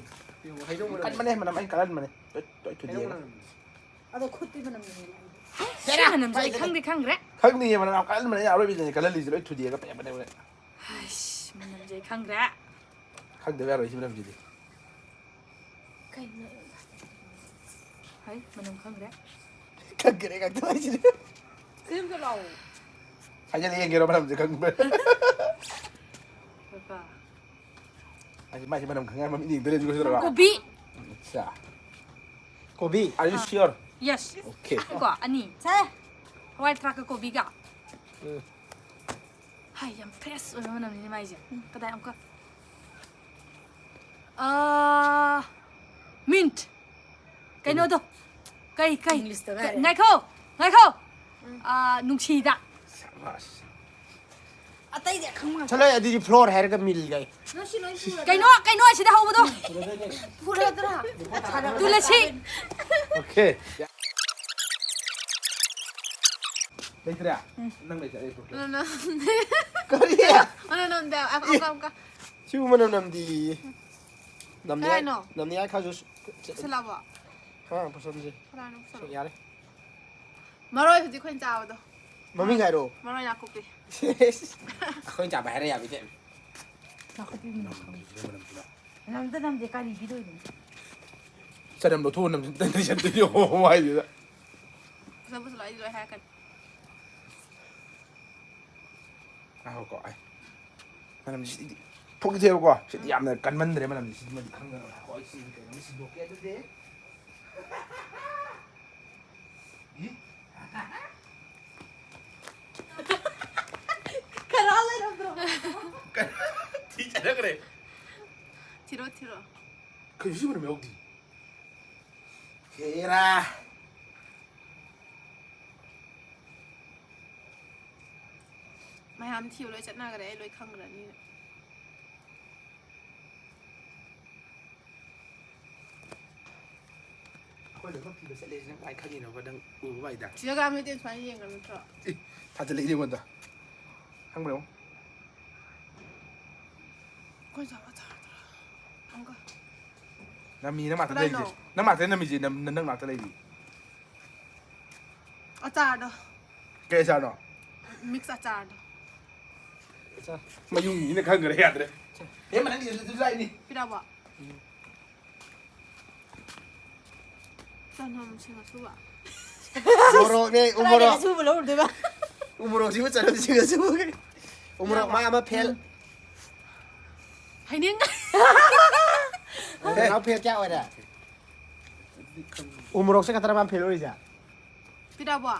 ꯀꯟꯕꯅꯦ ꯃꯅꯝ ꯑꯩ ꯀꯜꯍꯟꯕꯅꯦ꯫ ꯂꯣꯏ- ꯂꯣꯏ ꯊꯨꯗꯦꯛꯑꯦ꯫ ꯑꯗꯣ ꯈꯨꯠꯇꯤ ꯃꯅꯝ ꯅꯝꯃꯦ꯫ ꯁꯤ ꯃꯅꯝꯁꯦ ꯑꯩ ꯈꯪꯗꯤ ꯈꯪꯈ꯭ꯔꯦ꯫ ꯈꯪꯗꯤꯌꯦ ꯃꯅꯝ ꯌꯥꯝ ꯀꯜꯍꯟꯕꯅꯦ ꯑꯩ ꯑꯔꯣꯏꯕꯤꯗꯅꯦ ꯀꯜꯍꯜꯂꯤꯁꯦ ꯂꯣꯏ ꯊꯨꯗꯦꯛꯑꯒ ꯄꯦꯛꯄꯅꯦ ꯍꯣꯔꯦꯟ꯫ ꯑꯁ, ꯃꯅꯝꯁꯦ ꯑꯩ ꯈꯪꯈ꯭ꯔꯦ꯫ ꯈꯪꯗꯕ ꯌꯥꯔꯣꯏ ꯁꯤ ꯃꯅꯝꯁꯤꯗꯤ꯫ ꯍꯩ, ꯃꯅꯝ ꯈꯪꯈ꯭ꯔꯦ꯫ ꯈꯪꯈ꯭ꯔꯦ ꯈꯪꯗꯕ ꯍꯥꯏꯁꯤꯗꯤ꯫ ꯁꯤꯝꯇ ꯂꯥꯛꯑꯣ꯫ ꯁꯥꯏꯖꯜꯂ ꯌꯦꯡꯒꯦꯔꯣ ꯃꯅꯝꯁꯦ ꯈꯪꯕ꯭ꯔꯥ? ꯀꯀꯥ꯫ ꯑꯁꯤ ꯃꯥꯏꯁꯤ ꯃꯅꯝ ꯈꯪꯉꯥꯏ ꯃꯃꯤꯠ ꯌꯦꯡꯗꯣꯏꯅꯦ ꯑꯗꯨꯒ ꯁꯤꯗ ꯀꯣꯕꯤ꯫ ꯑꯠꯆꯥ꯫ ꯀꯣꯕꯤ? Are you sure? Yes. Okay. ꯀꯣ, ꯑꯅꯤ꯫ ꯁꯦ꯫ ꯍꯋꯥꯏ ꯊ꯭ꯔꯥꯛꯀ ꯀꯣꯕꯤꯒ꯫ ꯍꯥꯏ, ꯌꯥꯝ fresh ꯑꯣꯏꯕ ꯃꯅꯝꯅꯤꯅꯦ ꯃꯥꯏꯁꯦ꯫ ꯀꯗꯥꯏ ꯑꯃꯨꯛꯀ? ꯑꯥ, mint꯫ ꯀꯩꯅꯣꯗꯣ꯫ ꯀꯩ, ꯀꯩ? English ꯇ ꯉꯥꯏꯔꯦ꯫ ꯉꯥꯏꯈꯣ, ꯉꯥꯏꯈꯣ꯫ ꯑꯥ, ꯅꯨꯡꯁꯤꯗ꯫ ꯁꯕꯥꯁ꯫ ꯑꯇꯩꯗꯤ ꯑꯈꯪꯕ ꯉꯥꯛꯇ꯫ ꯆꯠꯂꯣ, ꯑꯗꯨꯗꯤ flower ꯍꯥꯏꯔꯒ ꯃꯤꯜ ꯀꯥꯏ꯫ ꯅꯣꯏ ꯁꯤ ꯂꯣꯏ ꯁꯨꯔꯦ꯫ ꯀꯩꯅꯣ, ꯀꯩꯅꯣ ꯑꯁꯤꯗ ꯍꯧꯕꯗꯣ? ꯄꯨꯔꯗ꯭ꯔꯥ? ꯇꯨꯂꯁꯤ꯫ Okay. ꯂꯩꯇ꯭ꯔꯦ? ꯎꯝ꯫ ꯅꯪ ꯂꯩꯇ꯭ꯔꯦ, ꯑꯩ ꯄꯨꯔꯛꯀꯦ꯫ ꯃꯅꯝ ꯅꯝꯗꯦ꯫ ꯀꯔꯤ? ꯃꯅꯝ ꯅꯝꯗꯦ꯫ ꯑ, ꯑ, ꯑ, ꯑ꯫ ꯁꯤꯕꯨ ꯃꯅꯝ ꯅꯝꯗꯤ꯫ ꯅꯝꯅꯤ ꯀꯩ ꯍꯥꯏ-, ꯍꯥꯏꯅꯣ? ꯅꯝꯅꯤ ꯍꯥꯏ ꯈꯔꯁꯨ ꯁ-, ꯄꯨꯁꯜꯂꯛꯑꯕꯣ? ꯍꯥ, ꯄꯨꯁꯜꯂꯁꯤ꯫ ꯀꯅꯥꯅꯣ ꯄꯨꯁꯜꯂꯛꯑꯣ? ꯌꯥꯔꯦ꯫ ꯃꯔꯣꯏ ꯍꯧꯖꯤꯛ ꯑꯩꯈꯣꯏꯅ ꯆꯥꯕꯗꯣ꯫ ꯃꯃꯤꯡ ꯍꯥꯏꯔꯣ꯫ ꯃꯔꯣꯏ ꯅꯥꯀꯨꯞꯄꯤ꯫ ꯑꯩꯈꯣꯏꯅ ꯆꯥꯕ ꯍꯥꯏꯔ ꯌꯥꯕꯤꯗꯦ꯫ ꯅꯥꯀꯨꯞꯄꯤ ꯃꯅꯝ ꯈꯪꯉꯤ꯫ ꯃꯅꯝꯗ ꯅꯝꯗꯦ, ꯀꯔꯤ ꯄꯤꯗꯣꯏꯅꯣ? ꯆꯅꯝ ꯂꯧꯊꯣꯛꯑ ꯅꯝꯁꯤꯟ-, ꯅꯩꯁꯟꯗꯣꯏꯅꯦ, ꯑꯣ, ꯃꯥꯏꯁꯤꯗ꯫ ꯄꯨꯁꯜ-, ꯄꯨꯁꯜꯂꯣ, ꯑꯩꯗꯤ ꯂꯣꯏ ꯍꯥꯏꯔꯛꯀꯅꯤ꯫ ꯉꯥꯏꯈꯣꯀꯣ, ꯑꯩ ꯃꯅꯝꯁꯤꯗꯤ ꯊꯣꯛꯈꯤꯗꯦꯕꯀꯣ꯫ ꯁꯤꯗꯤ ꯌꯥꯝꯅ ꯀꯟꯃꯟꯗ꯭ꯔꯦ ꯃꯅꯝꯁꯤ꯫ ꯁꯤꯗꯤ ꯃꯗꯤ ꯈꯪꯗꯕ꯫ ꯉꯥꯏꯈꯣ, ꯑꯩ ꯁꯤ ꯀꯩꯅꯣꯝ ꯁꯤꯟꯗꯣꯛꯀꯦ ꯑꯗꯨꯗꯤ꯫ ꯏ? ꯀꯅꯥ ꯂꯩꯔꯝꯗ꯭ꯔꯣ? ꯊꯤ ꯆꯠꯅꯈ꯭ꯔꯦ꯫ ꯊꯤꯔꯣ, ꯊꯤꯔꯣ꯫ ꯀꯩꯅꯣ ꯁꯤ ꯃꯅꯝ ꯌꯥꯎꯗꯦ? ꯍꯦꯔꯥ꯫ ꯃꯌꯥꯝ ꯊꯤꯕ ꯂꯣꯏ ꯆꯠꯅꯈ꯭ꯔꯦ, ꯑꯩ ꯂꯣꯏ ꯈꯪꯈ꯭ꯔꯅꯤꯅ꯫ ꯑꯩꯈꯣꯏ ꯂꯣꯏꯅꯃꯛ ꯊꯤꯕ ꯆꯠꯂꯦꯁꯤ ꯅꯪ ꯀꯃꯥꯏꯅ ꯈꯪꯉꯤꯅꯣꯕ? ꯅꯪ ꯎꯕ ꯍꯥꯏꯗ? ꯁꯤꯗ ꯀꯥꯡ ꯃꯩꯇꯩ ꯁꯨꯃꯥꯏꯅ ꯌꯦꯡꯒ ꯅꯠꯇ꯭ꯔꯣ? ꯑꯦ, ꯊꯥꯖꯤꯜꯂꯛꯏꯅꯦ ꯑꯩꯉꯣꯟꯗ꯫ ꯈꯪꯕ꯭ꯔꯥ ꯌꯦꯡꯉꯣ꯫ ꯑꯩꯈꯣꯏ ꯆꯥꯕ ꯆꯥꯔꯗ꯭ꯔꯥ? ꯑꯃꯨꯛꯀ꯫ ꯅꯝꯃꯤ, ꯅꯪ ꯃꯥꯊ ꯀꯗꯥꯏꯅꯣ? ꯂꯩꯔꯤꯁꯦ꯫ ꯅꯪ ꯃꯥꯊ ꯅꯝꯃꯤꯁꯦ, ꯅꯪ, ꯅꯪ ꯃꯥꯊ ꯂꯩꯔꯤ꯫ ꯑꯆꯥꯔꯗꯣ꯫ ꯀꯩ ꯑꯆꯥꯔꯅꯣ? Mix ꯑꯆꯥꯔꯗꯣ꯫ ꯃꯌꯨꯝꯒꯤꯅ ꯈꯪꯈ꯭ꯔꯦ, ꯌꯥꯗ꯭ꯔꯦ꯫ ꯍꯦ, ꯃꯅꯪꯒꯤꯁꯨ ꯑꯗꯨꯁꯨ ꯂꯥꯛꯏꯅꯤ꯫ ꯄꯤꯔꯛꯑꯕꯣ? ꯆꯅꯝ ꯁꯤꯡ ꯑꯁꯨꯕ꯫ ꯃꯣꯔꯣꯛꯅꯦ, ꯎ ꯀꯗꯥꯏꯗꯒꯤ ꯃꯣꯔꯣꯛ꯫ ꯑꯁꯨꯕ ꯂꯧꯔꯨꯗꯣꯏꯕ? ꯎ ꯃꯣꯔꯣꯛꯁꯤꯕꯨ ꯆꯅꯝ ꯁꯤꯡ ꯑꯁꯨꯕꯒꯤ꯫ ꯎ ꯃꯣꯔꯣꯛ ꯃꯥ ꯑꯃ fail꯫ ꯍꯩꯅꯤꯡ꯫ ꯅꯅꯥꯎ fail ꯀꯌꯥ ꯑꯣꯏꯔꯦ? ꯎ ꯃꯣꯔꯣꯛꯁꯦ ꯈꯛꯇꯔ ꯃꯥ fail ꯑꯣꯏꯔꯤꯁꯦ? ꯄꯤꯔꯛꯑꯕꯣ?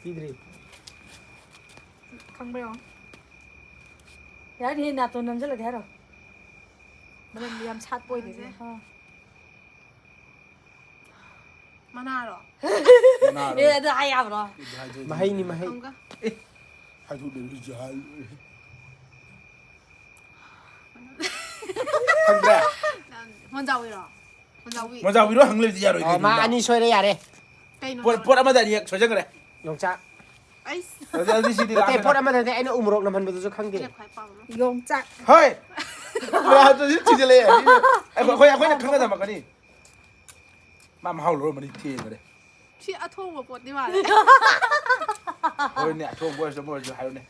ꯄꯤꯗ꯭ꯔꯤ꯫ ꯈꯪꯕ꯭ꯔꯥ ꯌꯦꯡꯉꯣ꯫ ꯌꯥꯔꯅꯤ, ꯅꯥꯇꯣꯟ ꯅꯝꯁꯤꯜꯂꯒꯦ ꯍꯥꯏꯔꯣ? ꯃꯅꯝ ꯌꯥꯝ ꯁꯥꯠꯄ ꯑꯣꯏꯗꯦ꯫ ꯅꯝꯁꯦ꯫ ꯑꯥ꯫ ꯃꯅꯥꯔꯣ? ꯃꯅꯥꯔꯣ? ꯑꯦ, ꯑꯗꯨ ꯍꯥꯏ ꯌꯥꯕ꯭ꯔꯣ? ꯃꯍꯩꯅꯤ, ꯃꯍꯩ꯫ ꯑꯃꯨꯛꯀ꯫ ꯑꯦ, ꯍꯥꯏꯗꯣꯛꯂꯦ, ꯍꯧꯖꯤꯛ ꯍꯥꯏ ꯂꯣꯏꯔꯦ꯫ ꯈꯪꯗ꯭ꯔꯦ꯫ ꯃꯣꯟꯖꯥꯎꯕꯤꯔꯣ? ꯃꯣꯟꯖꯥꯎꯕꯤ꯫ ꯃꯣꯟꯖꯥꯎꯕꯤꯔꯣ ꯍꯪꯂꯩꯕꯗꯤ ꯌꯥꯔꯣꯏ ꯑꯣ, ꯃꯥ ꯀꯩꯅꯣ꯫ ꯑꯅꯤ ꯁꯣꯏꯔꯦ, ꯌꯥꯔꯦ꯫ ꯀꯩꯅꯣ? ꯄꯣꯠ ꯄꯣꯠ ꯑꯃꯗ ꯑꯅꯤꯔꯛ ꯁꯣꯏꯖꯟꯈ꯭ꯔꯦ꯫ ꯌꯣꯡꯆꯥꯛ꯫ ꯑꯩꯁ꯫ ꯑꯗꯨ ꯑꯗꯨ ꯁꯤꯗꯤ ꯅꯠꯇꯦ, ꯂꯥꯛꯈ꯭ꯔꯦ꯫ ꯄꯣꯠ ꯑꯃꯗ ꯅꯠꯇꯦ, ꯑꯩꯅ ꯎꯃꯣꯔꯣꯛ ꯅꯝꯍꯟꯕꯗꯨꯁꯨ ꯈꯪꯗꯦ꯫ ꯑꯩꯅ ꯈ꯭ꯋꯥꯏ ꯄꯥꯝꯕ꯫ ꯌꯣꯡꯆꯥꯛ꯫ ꯍꯣꯏ꯫ ꯄꯨꯔꯥ ꯑꯗꯨ ꯊꯤꯖꯤꯜꯂꯛꯑꯦ꯫ ꯑꯩꯈꯣꯏ ꯑꯩꯈꯣꯏꯅ ꯈꯪꯒꯗꯕ ꯀꯅꯤ꯫ ꯃꯥ ꯃꯍꯥꯎ ꯂꯧꯔꯝꯕꯅꯤ ꯊꯦꯡꯈ꯭ꯔꯦ꯫ ꯁꯤ ꯑꯊꯣꯡꯕ ꯄꯣꯠꯇꯤ ꯃꯥꯜꯂꯦ꯫ ꯍꯣꯏꯅꯦ ꯑꯊꯣꯡꯕ ꯑꯣꯏꯔꯁꯨ ꯑꯃ ꯑꯣꯏꯔꯁꯨ ꯍꯥꯏꯌꯨꯅꯦ꯫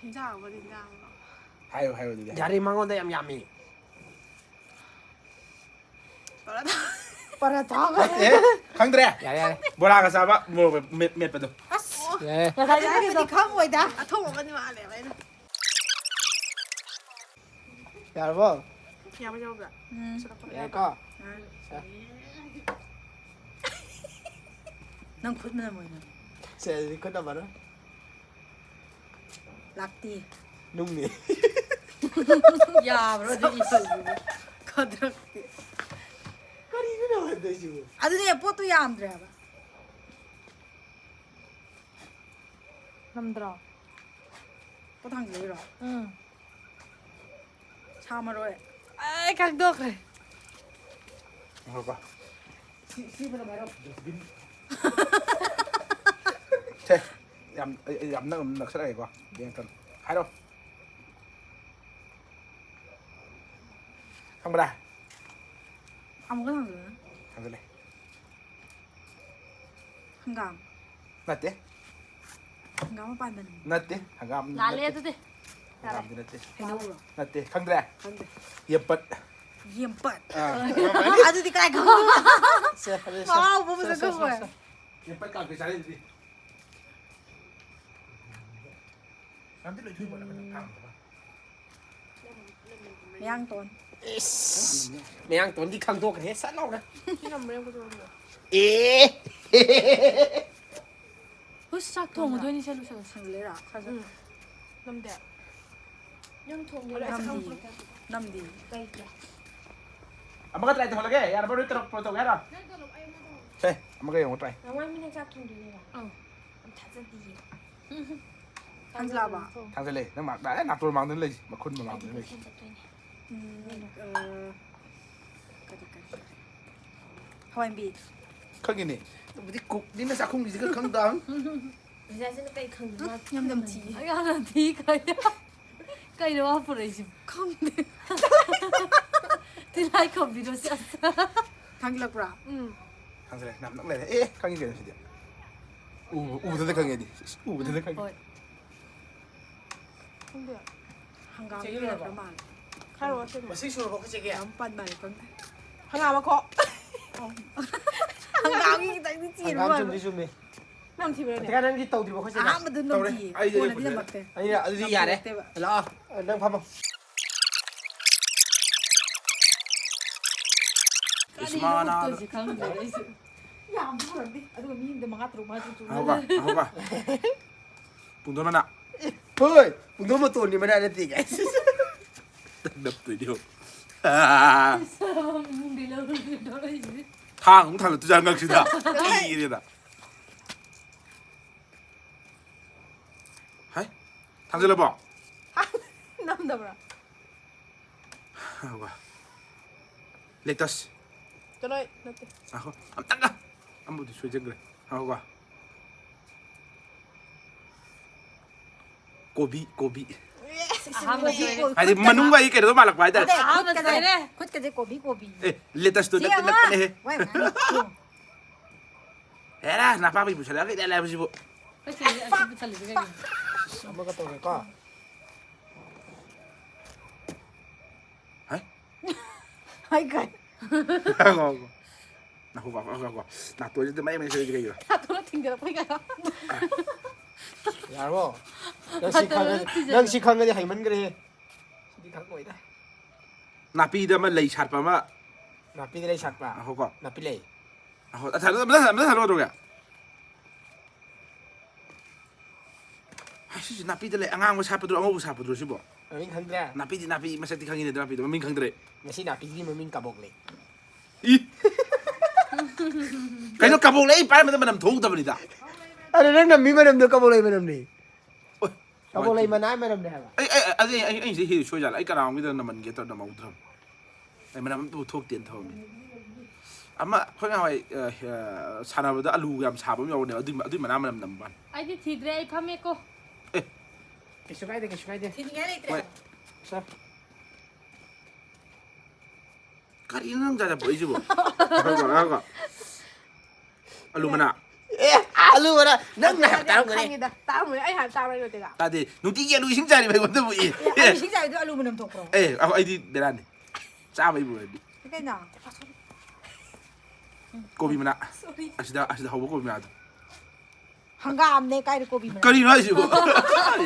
ꯍꯤꯟꯖꯥꯡ ꯑꯃꯗꯤ ꯍꯤꯟꯖꯥꯡ ꯑꯃ꯫ ꯍꯥꯏꯌꯨ ꯍꯥꯏꯌꯨ ꯑꯗꯨꯗꯤ ꯍꯥꯏꯌꯨ꯫ ꯌꯥꯔꯤ ꯃꯉꯣꯟꯗ ꯌꯥꯝ ꯌꯥꯝꯃꯤ꯫ ꯄꯔꯥꯊꯥ꯫ ꯄꯔꯥꯊꯥꯒ꯫ ꯅꯠꯇꯦ, ꯈꯪꯗ꯭ꯔꯦ꯫ ꯌꯥꯔꯦ, ꯌꯥꯔꯦ꯫ ꯕꯣꯔꯥꯒ ꯆꯥꯕ ꯃꯣꯔꯣꯛ ꯃꯦꯠ- ꯃꯦꯠꯄꯗꯣ꯫ ꯑꯁ꯫ ꯌꯥꯔꯦ꯫ ꯉꯁꯥꯏꯒꯤ ꯅꯨꯃꯤꯠꯇꯣ ꯈꯪꯉꯣꯏꯗ꯫ ꯑꯊꯣꯡꯕ ꯑꯃꯗꯤ ꯃꯥꯜꯂꯦꯕ ꯑꯩꯅ꯫ ꯌꯥꯔꯕꯣ? ꯌꯥꯕ ꯌꯥꯎꯕ꯭ꯔꯥ? ꯎꯝ꯫ ꯌꯥꯔꯦꯀꯣ? ꯅꯪ ꯈꯨꯠ ꯃꯅꯝ ꯑꯣꯏꯅ꯫ ꯁꯦ, ꯑꯗꯨꯗꯤ ꯈꯨꯠ ꯅꯝꯃꯔꯣꯏ꯫ ꯂꯥꯛꯇꯦ꯫ ꯅꯨꯡꯅꯤ꯫ ꯌꯥꯕ꯭ꯔꯣ ꯑꯗꯨꯗꯤ? ꯈꯗ꯭ꯔꯛꯇꯤ꯫ ꯀꯔꯤꯅꯣ ꯅꯪ ꯍꯟꯗꯣꯏꯁꯤꯕꯨ? ꯑꯗꯨꯅꯦ ꯄꯣꯠꯇꯣ ꯌꯥꯝꯗ꯭ꯔꯦ ꯍꯥꯏꯕ꯫ ꯉꯝꯗ꯭ꯔꯣ? ꯄꯣꯠ ꯊꯥꯡꯖꯤꯜꯂꯤꯔꯣ? ꯎꯝ꯫ ꯁꯥ ꯃꯔꯣꯏ꯫ ꯑꯩ ꯈꯪꯗꯣꯛꯈ꯭ꯔꯦ꯫ ꯉꯥꯏꯈꯣꯀꯣ꯫ ꯁꯦ, ꯌꯥꯝ ꯑꯩ- ꯑꯩ ꯌꯥꯝ ꯅꯛ- ꯅꯛꯁꯜꯂꯛꯑꯦꯀꯣ꯫ ꯌꯦꯡꯉꯛꯀꯅꯨ꯫ ꯍꯥꯏꯔꯣ꯫ ꯈꯪꯕ꯭ꯔꯥ? ꯑꯃꯨꯛꯀ ꯊꯥꯡꯖꯤꯜꯂꯨꯅꯦ꯫ ꯊꯥꯡꯖꯜꯂꯦ꯫ ꯍꯪꯒꯥꯝ꯫ ꯅꯠꯇꯦ꯫ ꯍꯪꯒꯥꯝ ꯃꯄꯥꯟ ꯃꯅꯝ꯫ ꯅꯠꯇꯦ꯫ ꯍꯪꯒꯥꯝ ꯂꯥꯜꯂꯦ ꯅꯠꯇꯦ꯫ ꯑꯗꯨꯗꯤ꯫ ꯍꯪꯒꯥꯝꯗꯤ ꯅꯠꯇꯦ꯫ ꯍꯩꯅꯧꯔꯣ? ꯅꯠꯇꯦ꯫ ꯈꯪꯗ꯭ꯔꯦ? ꯈꯪꯗꯦ꯫ ꯌꯦꯝꯄꯠ꯫ ꯈꯪꯗꯦ꯫ ꯑꯥ꯫ ꯑꯗꯨꯗꯤ ꯀꯥꯏ ꯈꯪꯗꯣꯏꯕ? ꯁꯦ, ꯑꯗꯨꯗꯤ ꯁꯦ꯫ ꯃꯍꯥꯎ ꯄꯨꯕꯁꯨ ꯁꯦ, ꯁꯦ, ꯁꯦ, ꯈꯪꯉꯣꯏ꯫ ꯁꯦ꯫ ꯌꯦꯝꯄꯠ ꯀꯥꯡꯁꯣꯏ ꯆꯥꯅꯩꯗꯨꯗꯤ꯫ ꯌꯥꯝꯗꯤ ꯂꯣꯏꯊꯣꯛꯏꯕ ꯅꯪ ꯊꯥꯡꯗꯕ꯫ ꯃꯌꯥꯡ ꯇꯣꯟ꯫ ꯏꯁ꯫ ꯃꯌꯥꯡ ꯇꯣꯟꯗꯤ ꯈꯪꯗꯣꯛꯈ꯭ꯔꯦ ꯁꯠ ꯂꯥꯎꯅ꯫ ꯁꯤꯅ ꯃꯔꯦꯡ ꯀꯣꯏꯗꯧ ꯑꯣꯏꯔꯝꯕ꯫ ꯑꯦ꯫ ꯍꯨꯁ, ꯆꯥꯛ ꯊꯣꯡꯉꯨꯗꯣꯏꯅꯤ, ꯆꯠꯂꯨ, ꯆꯠꯂꯨ꯫ ꯁꯤꯡꯂꯦꯔꯥ? ꯈꯔ ꯎꯝ꯫ ꯅꯝꯗꯦ꯫ ꯅꯪ ꯊꯣꯡꯕ ꯅꯝꯗꯤ꯫ ꯅꯝꯗꯤ꯫ ꯀꯩꯒꯤ? ꯑꯃꯒ ꯇ꯭ꯔꯥꯏ ꯇꯧꯍꯜꯂꯒꯦ꯫ ꯌꯥꯔꯕ? ꯅꯣꯏ ꯇꯔꯛ ꯇꯧꯒꯦ ꯍꯥꯏꯔꯣ? ꯁꯦ, ꯑꯃꯒ ꯌꯦꯡꯉꯣ ꯇ꯭ꯔꯥꯏ꯫ ꯅꯋꯥꯏ ꯃꯤꯅ ꯆꯥꯛ ꯊꯣꯡꯗꯣꯏꯅꯦꯕ? ꯑꯧ꯫ ꯌꯥꯝ ꯊꯥꯖꯗꯤꯌꯦ꯫ ꯊꯥꯡꯖꯤꯜꯂꯛꯑꯕ? ꯊꯥꯡꯖꯜꯂꯦ꯫ ꯅꯪ ꯃꯥ-, ꯗꯥꯏꯔꯦꯛ ꯅꯥꯇꯣꯟ ꯃꯥꯡꯗꯅ ꯂꯩꯁꯤ, ꯃꯈꯨꯟ ꯃꯃꯥꯡꯗꯅ ꯂꯩꯁꯤ꯫ ꯎꯝ, ꯑ, ꯀꯔꯤ, ꯀꯔꯤ, ꯀꯔꯤ? ꯍꯋꯥꯏꯟꯕꯤ꯫ ꯈꯪꯉꯤꯅꯦ꯫ ꯑꯗꯨꯕꯨꯗꯤ ꯀꯨꯛꯅꯤꯅ ꯆꯥꯛꯈꯨꯝꯒꯤꯁꯤꯒ ꯈꯪ ꯇꯥꯕꯅꯤ꯫ ꯉꯁꯥꯏꯁꯤꯅ ꯀꯩ ꯈꯪꯗꯕ? ꯎꯝ, ꯌꯥꯝ ꯅꯝꯊꯤꯌꯦ꯫ ꯌꯥꯝ ꯅꯝꯊꯤ ꯀꯥꯏꯅ꯫ ꯀꯩꯅꯣ ꯃꯥ ꯄꯨꯔꯛꯏꯁꯤꯕꯣ? ꯈꯪꯗꯦ꯫ ꯇꯤꯜꯍꯥꯏ ꯈꯣꯝꯕꯤꯔꯣ ꯁꯤ ꯑꯁ꯫ ꯊꯥꯡꯒꯠꯂꯛꯄ꯭ꯔꯥ? ꯎꯝ꯫ ꯊꯥꯡꯖꯜꯂꯦ꯫ ꯅꯝ ꯅꯝ ꯂꯩꯔꯦ꯫ ꯑꯦ, ꯈꯪꯉꯤ ꯀꯩꯅꯣ ꯁꯤꯗꯤ꯫ ꯎꯕ-, ꯎꯕꯗꯗ ꯈꯪꯉꯦ ꯑꯩꯗꯤ꯫ ꯏꯁ, ꯎꯕꯗꯗ ꯈꯪꯉꯦ꯫ ꯍꯣꯏ꯫ ꯈꯪꯗꯦ꯫ ꯍꯪꯒꯥꯝ ꯆꯦꯒꯤ ꯂꯣꯏꯔꯕꯣ? ꯂꯩꯔꯝꯗꯧ ꯃꯥꯜꯂꯦ꯫ ꯈꯥꯏꯔꯛꯑꯣ, ꯁꯦꯝꯃꯣ꯫ ꯃꯁꯤ ꯁꯨꯔꯕꯣ, ꯑꯩꯈꯣꯏ ꯆꯦꯒꯤ? ꯌꯥꯝ ꯄꯟ ꯃꯥꯜꯂꯦ, ꯈꯪꯗꯦ꯫ ꯍꯪꯒꯥꯝ ꯃꯈꯣꯛ꯫ ꯍꯪꯒꯥꯝꯒꯤ ꯈꯤꯇꯪꯗꯤ ꯆꯦꯟꯕ ꯍꯪꯒꯥꯝ ꯃꯥꯜꯂꯦ꯫ ꯆꯨꯝꯗꯤ ꯆꯨꯝꯃꯤ꯫ ꯅꯝꯊꯤꯕ꯭ꯔꯅꯦ? ꯑꯗꯨꯒ ꯅꯪꯒꯤ ꯇꯧꯗ꯭ꯔꯤꯕꯣ, ꯑꯩꯈꯣꯏ ꯆꯦꯅ? ꯑꯍꯥꯟꯕꯗ ꯇꯧꯔꯦ꯫ ꯅꯝꯊꯤꯌꯦ꯫ ꯑꯩꯗꯤ ꯀꯣꯟꯅꯗꯤ ꯍꯩꯕꯅꯦ꯫ ꯅꯝꯃꯛꯇꯦꯕ꯫ ꯑꯩꯅ ꯑꯗꯨꯗꯤ ꯌꯥꯔꯦ꯫ ꯅꯝꯊꯤꯔꯛꯇꯦꯕ꯫ ꯂꯥꯛꯑꯣ꯫ ꯅꯪ ꯐꯝꯃꯣ꯫ ꯀꯔꯤꯅꯣ ꯏꯁꯃꯥꯅ ꯎꯠꯇꯣꯏꯁꯦ ꯈꯪꯗ꯭ꯔꯦꯗ ꯑꯩꯁꯨ꯫ ꯌꯥꯝꯁꯨ ꯄꯨꯔꯛꯇꯦ꯫ ꯑꯗꯨꯒ ꯃꯤ ꯑꯃꯗ ꯃꯉꯥ, ꯇꯔꯨꯛ, ꯃꯉꯥ, ꯇꯔꯨꯛ, ꯇꯔꯨꯛ꯫ ꯉꯥꯏꯈꯣꯀꯣ, ꯉꯥꯏꯈꯣꯀꯣ꯫ ꯄꯨꯡꯗꯣꯟ ꯃꯅꯥ꯫ ꯍꯣꯏ, ꯄꯨꯡꯗꯣꯟ ꯃꯇꯣꯟꯒꯤ ꯃꯅꯥ ꯅꯠꯇꯦ, guys꯫ ꯅꯞꯇꯣꯏꯅꯦ ꯌꯦꯡꯉꯣ꯫ ꯏꯃꯨꯡꯗꯩ ꯂꯧꯔꯨꯁꯤ ꯇꯧꯔꯛꯏꯁꯤꯗꯤ꯫ ꯊꯥꯡ ꯑꯃꯨꯛ ꯊꯥꯡꯒꯠꯇꯣꯏꯖꯥꯠ ꯉꯛꯁꯤꯗ꯫ ꯀꯤꯔꯦꯗ꯫ ꯍꯥꯏ, ꯊꯥꯡꯖꯜꯂꯕꯣ? ꯅꯝꯗꯕ꯭ꯔꯥ? ꯉꯥꯏꯈꯣꯀꯣ꯫ Lettuce꯫ ꯆꯠꯂꯣꯏ, ꯅꯠꯇꯦ꯫ ꯉꯥꯏꯈꯣ, ꯑꯝꯇꯪꯒ꯫ ꯑꯃꯕꯨꯗꯤ ꯁꯣꯏꯖꯟꯈ꯭ꯔꯦ꯫ ꯉꯥꯏꯈꯣꯀꯣ꯫ ꯀꯣꯕꯤ, ꯀꯣꯕꯤ꯫ ꯑꯍꯥꯟꯕ ꯁꯣꯏꯔꯦ꯫ ꯍꯥꯏꯗꯤ ꯃꯅꯨꯡꯒ ꯑꯩ ꯀꯩꯅꯣꯗꯣ ꯃꯥꯜꯂꯛꯄ ꯍꯥꯏꯇꯥꯔꯦ꯫ ꯑꯍꯥꯟꯕ ꯁꯣꯏꯔꯦ꯫ ꯈꯨꯠꯀꯁꯦ, ꯈꯨꯠꯀꯁꯦ ꯀꯣꯕꯤ, ꯀꯣꯕꯤ꯫ ꯑꯦ, lettuce ꯇꯣ ꯁꯤ ꯅꯠꯇꯦ, ꯑꯃ꯫ ꯅꯠꯄꯅꯦꯍꯦ꯫ ꯋꯥꯏ, ꯋꯥꯏ, ꯋꯥꯏ꯫ ꯍꯦꯔꯥ, ꯅꯄꯥꯛꯄꯤ ꯄꯨꯁꯜꯂꯛꯑꯒ ꯏꯂꯥꯏ ꯂꯥꯏꯕꯁꯤꯕꯨ꯫ ꯑꯩꯈꯣꯏ ꯆꯦꯁꯦ ꯑꯁꯤ ꯄꯨꯁꯜꯂꯤꯁꯦ ꯀꯩꯒꯤꯅꯣ? ꯑꯃꯒ ꯇꯧꯔꯦꯀꯣ꯫ ꯍꯥꯏ? ꯍꯥꯏ ꯀꯥꯏ? ꯉꯥꯏꯈꯣ, ꯉꯥꯏꯈꯣ꯫ ꯉꯥꯏꯈꯣ, ꯉꯥꯏꯈꯣ, ꯉꯥꯏꯈꯣ, ꯉꯥꯏꯈꯣ꯫ ꯅꯥꯇꯣꯟꯁꯤꯗ ꯃꯌꯥꯝ ꯃꯌꯥꯝ ꯁꯣꯏꯔꯤꯁꯦ ꯀꯩꯒꯤꯅꯣ? ꯅꯥꯇꯣꯟꯗ ꯊꯤꯡꯖꯤꯜꯂꯛꯄꯩ ꯀꯥꯏꯅ꯫ ꯌꯥꯔꯕꯣ? ꯅꯪ ꯁꯤ ꯅꯥꯇꯣꯟꯗ ꯈꯪꯉꯗꯤ, ꯊꯤꯡꯖꯤꯜꯂꯛ- ꯅꯪ ꯁꯤ ꯈꯪꯉꯗꯤ ꯍꯩꯃꯟꯈ꯭ꯔꯦꯍꯦ꯫ ꯁꯤꯗꯤ ꯈꯪꯉꯣꯏꯗ꯫ ꯅꯥꯄꯤꯗ ꯑꯃ ꯂꯩ ꯁꯥꯠꯄ ꯑꯃ꯫ ꯅꯥꯄꯤꯗ ꯂꯩ ꯁꯥꯠꯄ? ꯉꯥꯏꯈꯣꯀꯣ꯫ ꯅꯥꯄꯤ ꯂꯩ꯫ ꯉꯥꯏꯈꯣ, ꯑꯝꯇ ꯍꯜꯂꯣ, ꯑꯝꯇ ꯍꯜꯂꯣ, ꯑꯝꯇ ꯍꯜꯂꯣ, ꯑꯝꯇ ꯍꯜꯂꯣ꯫ ꯍꯩ, ꯁꯤꯁꯦ ꯅꯥꯄꯤꯗ ꯂꯩ ꯑꯉꯥꯡꯕ ꯁꯥꯠꯄꯗꯨꯔꯣ, ꯑꯉꯧꯕ ꯁꯥꯠꯄꯗꯨꯔꯣ ꯁꯤꯕꯣ? ꯃꯃꯤꯡ ꯈꯪꯗ꯭ꯔꯦ? ꯅꯥꯄꯤꯗꯤ ꯅꯥꯄꯤ, ꯃꯁꯛꯇꯤ ꯈꯪꯉꯤꯅꯦ, ꯑꯗꯨ ꯅꯥꯄꯤꯗꯣ ꯃꯃꯤꯡ ꯈꯪꯗ꯭ꯔꯦ꯫ ꯃꯁꯤ ꯅꯥꯄꯤꯁꯤꯒꯤ ꯃꯃꯤꯡ ꯀꯕꯣꯛ ꯂꯩ꯫ ꯏ! ꯀꯩꯅꯣ ꯀꯕꯣꯛ ꯂꯩ? ꯑꯩ ꯄꯥꯏꯔꯝꯕꯗ ꯃꯅꯝ ꯊꯣꯛꯍꯧꯗꯕꯅꯤꯗ꯫ ꯑꯗꯨ ꯅꯪ ꯅꯝꯃꯤ ꯃꯅꯝꯗꯣ ꯀꯕꯣꯛ ꯂꯩ ꯃꯅꯝꯅꯤ꯫ ꯑꯣꯏ, ꯀꯕꯣꯛ ꯂꯩ ꯃꯅꯥ ꯃꯅꯝꯅꯦ ꯍꯥꯏꯕ꯫ ꯑꯩ ꯑꯩ ꯑꯩ ꯑꯩ ꯑꯩꯁꯦ ꯍꯦ ꯁꯣꯏꯖꯥꯠꯂ? ꯑꯩ ꯀꯅꯥꯒꯨꯝꯒꯤꯗ ꯅꯝꯃꯟꯒꯦ ꯇꯧꯔ ꯅꯝꯍꯧꯗ꯭ꯔꯕ꯫ ꯑꯩ ꯃꯅꯝ ꯑꯝꯇꯕꯨ ꯊꯣꯛꯇꯦꯅ ꯊꯝꯃꯝꯃꯤ꯫ ꯑꯃ ꯑꯩꯈꯣꯏ ꯅꯍꯥꯟꯋꯥꯏ, ꯑ, ꯑ, ꯁꯥꯟꯅꯕꯗ ꯑꯂꯨ ꯌꯥꯝ ꯁꯥꯕ ꯑꯃ ꯌꯥꯎꯕꯅꯦ, ꯑꯗꯨꯏ ꯑꯗꯨꯏ ꯃꯅꯥ ꯃꯅꯝ ꯅꯝꯕ ꯋꯥꯅꯤ꯫ ꯑꯩꯗꯤ ꯊꯤꯗ꯭ꯔꯦ, ꯑꯩ ꯐꯝꯃꯦꯀꯣ꯫ ꯑꯦ꯫ ꯀꯩꯁꯨ ꯀꯥꯏꯗꯦ, ꯀꯩꯁꯨ ꯀꯥꯏꯗꯦ꯫ ꯊꯤꯅꯤꯡꯉꯥꯏ ꯂꯩꯇ꯭ꯔꯦ꯫ ꯍꯣꯏ꯫ ꯁꯥ꯫ ꯀꯔꯤꯅꯣ ꯅꯪ ꯖꯥꯠ ꯖꯥꯠ ꯄꯨꯔꯛꯏꯁꯤꯕꯣ? ꯉꯥꯏꯈꯣ, ꯉꯥꯏꯈꯣ꯫ ꯑꯂꯨ ꯃꯅꯥ꯫ ꯑꯦ, ꯑꯂꯨ ꯃꯅꯥ꯫ ꯅꯪꯅ ꯍꯥꯏꯕ ꯇꯥꯔꯝꯒꯅꯤ꯫ ꯈꯪꯉꯤꯗ, ꯇꯥꯔꯝꯒꯅꯤ꯫ ꯑꯩ ꯍꯥꯟꯅ ꯇꯥꯕ꯭ꯔꯥ ꯅꯠꯇꯦꯗ? ꯇꯥꯗꯦ꯫ ꯅꯨꯡꯇꯤꯒꯤ ꯑꯂꯨ ꯏꯁꯤꯡ ꯆꯥꯔꯤꯕ ꯑꯩꯉꯣꯟꯗꯕꯨ꯫ ꯑꯦ꯫ ꯑꯦ, ꯑꯂꯨ ꯏꯁꯤꯡ ꯆꯥꯏꯕꯗꯣ ꯑꯂꯨ ꯃꯅꯝ ꯊꯣꯛꯄ꯭ꯔꯣ? ꯑꯦ, ꯑꯩ-, ꯑꯩꯗꯤ ꯕꯦꯔꯥꯅꯤ꯫ ꯆꯥꯕꯩꯕꯨ ꯑꯣꯏꯔꯗꯤ꯫ ꯀꯩꯅꯣ? ꯀꯣꯕꯤ ꯃꯅꯥ꯫ Sorry꯫ ꯑꯁꯤꯗ, ꯑꯁꯤꯗ ꯍꯧꯕ ꯀꯣꯕꯤ ꯃꯅꯥꯗꯣ꯫ ꯍꯪꯒꯥꯝꯅꯦ, ꯀꯥꯏꯗ ꯀꯣꯕꯤ ꯃꯅꯥ? ꯀꯔꯤꯅꯣ ꯍꯥꯏꯁꯤꯕꯣ?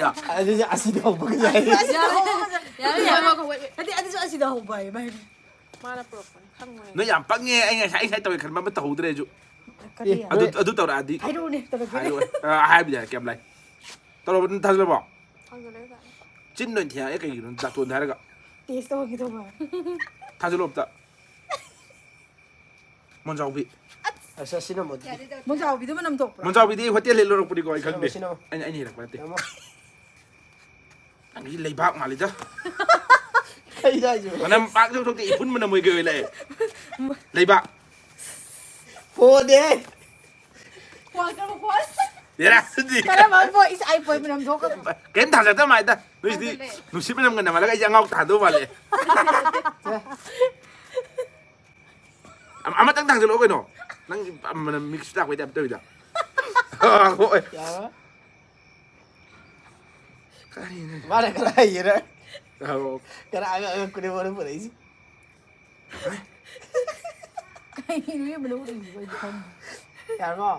ꯌꯥ꯫ ꯑꯗꯨꯁꯨ ꯑꯁꯤꯗ ꯍꯧꯕꯒ ꯌꯥꯏ꯫ ꯑꯗꯨꯁꯨ ꯑꯁꯤꯗ ꯍꯧꯕ꯫ ꯌꯥꯔꯦ, ꯌꯥꯔꯦ, ꯌꯥꯔꯦ, ꯌꯥꯔꯦ, ꯌꯥꯔꯦ꯫ ꯅꯠꯇꯦ, ꯑꯗꯨꯁꯨ ꯑꯁꯤꯗ ꯍꯧꯕ ꯍꯥꯏꯕ ꯍꯥꯏꯗꯤ꯫ ꯃꯥꯅ ꯄꯨꯔꯛꯄꯅꯤ, ꯈꯪꯉꯣꯏ꯫ ꯅꯣꯏ ꯌꯥꯝ ꯄꯪꯉꯦ꯫ ꯑꯩ ꯉꯁꯥꯏ, ꯑꯩ ꯉꯁꯥꯏ ꯇꯧꯒꯦ ꯈꯟꯕ ꯑꯃ ꯇꯧꯍꯧꯗ꯭ꯔꯦ ꯑꯩꯁꯨ꯫ ꯀꯔꯤ? ꯑꯦ, ꯑꯗꯨ, ꯅꯣꯏ ꯑꯗꯨ ꯇꯧꯔꯛꯑꯗꯤ ꯍꯥꯏꯔꯛꯎꯅꯦ, ꯇꯧꯔꯛꯀꯦꯅꯦ꯫ ꯍꯥꯏꯔꯛꯑꯣ꯫ ꯑ, ꯍꯥꯏꯕꯗꯤ ꯌꯥꯔꯦ, ꯀꯩꯝ ꯂꯩ꯫ ꯇꯧꯔꯕ, ꯑꯗꯨꯝ ꯊꯥꯖꯤꯜꯂꯕꯣ? ꯊꯥꯖꯤꯜꯂꯦ ꯉꯁꯥꯏ꯫ ꯆꯤꯟ ꯑꯣꯏꯅ ꯊꯦꯡꯉꯛꯑꯦ ꯀꯩꯒꯤꯅꯣ? ꯅꯥꯇꯣꯟꯗ ꯍꯥꯏꯔꯒ꯫ Test ꯇꯧꯍꯟꯒꯦ ꯇꯧꯕ꯫ ꯊꯥꯖꯤꯜꯂꯣ ꯑꯝꯇ꯫ ꯃꯣꯟꯖꯥꯎꯕꯤ꯫ ꯑꯁ, ꯑꯁꯤꯅ ꯃꯣꯠꯂꯤ꯫ ꯌꯥꯔꯦ, ꯇꯧꯔꯛꯀꯦ꯫ ꯃꯣꯟꯖꯥꯎꯕꯤꯗꯨ ꯃꯅꯝ ꯊꯣꯛꯄ꯭ꯔꯣ? ꯃꯣꯟꯖꯥꯎꯕꯤꯗꯤ ꯍꯣꯇꯦꯜ ꯍꯦꯛ ꯂꯧꯔꯛꯄꯅꯤꯀꯣ, ꯑꯩ ꯁꯤꯅꯃꯣ, ꯈꯪꯗꯦ꯫ ꯁꯤꯅꯃꯣ꯫ ꯑꯩꯅ, ꯑꯩꯅ ꯍꯦꯜꯂꯛꯄ ꯅꯠꯇꯦ꯫ ꯁꯤꯅꯃꯣ꯫ ꯅꯪꯒꯤꯁꯤ ꯂꯩꯕꯥꯛ ꯃꯥꯜꯂꯤꯗ꯫ ꯀꯩꯅꯣ ꯍꯥꯏꯁꯤꯕꯣ? ꯃꯅꯝ ꯄꯥꯛ ꯊꯣꯛꯇꯦ, ꯏꯐꯨꯟ ꯃꯅꯝ ꯑꯣꯏ ꯀꯩ ꯑꯣꯏ ꯂꯥꯛꯑꯦ꯫ ꯂꯩꯕꯥꯛ꯫ ꯐꯣꯗꯦ꯫ ꯈ꯭ꯋꯥꯏ ꯀꯔꯝꯕ ꯈ꯭ꯋꯥꯏ? ꯌꯥꯔꯦ, ꯑꯗꯨꯗꯤ꯫ ꯀꯔꯝꯕ ꯐꯣꯏ? ꯏꯁ, ꯑꯩ ꯐꯣꯏ ꯃꯅꯝ ꯊꯣꯛꯀꯗ꯭ꯔꯣ? ꯀꯩꯝ ꯊꯥꯖꯗꯕ ꯃꯥꯏꯗ꯫ ꯅꯣꯏꯁꯤꯗꯤ ꯊꯥꯖꯗꯦ꯫ ꯅꯨꯡꯁꯤꯠ ꯃꯅꯝꯒ ꯅꯝꯃꯜꯂꯒ ꯑꯩꯁꯦ ꯑꯉꯥꯎ ꯊꯥꯗꯧ ꯃꯥꯜꯂꯦ꯫ ꯑꯃ-, ꯑꯃꯇꯪ ꯊꯥꯡꯖꯜꯂꯛꯑꯣ ꯀꯩꯅꯣ꯫ ꯅꯪ ꯃꯅꯝ mix ꯂꯥꯛꯄꯩ type ꯇꯧꯋꯤꯗ꯫ ꯍꯣꯏ꯫ ꯌꯥꯔꯣꯏ꯫ ꯀꯔꯤꯅꯣ? ꯃꯥꯅ ꯈꯔ ꯍꯩꯌꯦꯅ꯫ ꯑꯧ꯫ ꯈꯔ ꯑꯉꯛ ꯑꯉꯛꯄꯅꯦ ꯃꯥꯅ ꯄꯨꯔꯛꯏꯁꯦ꯫ ꯀꯩꯅꯣ ꯌꯦꯡꯕꯗ ꯎꯠꯂꯤꯁꯤꯕꯣ? ꯑꯩꯗꯤ ꯈꯪꯗꯦ꯫ ꯌꯥꯔꯕꯣ?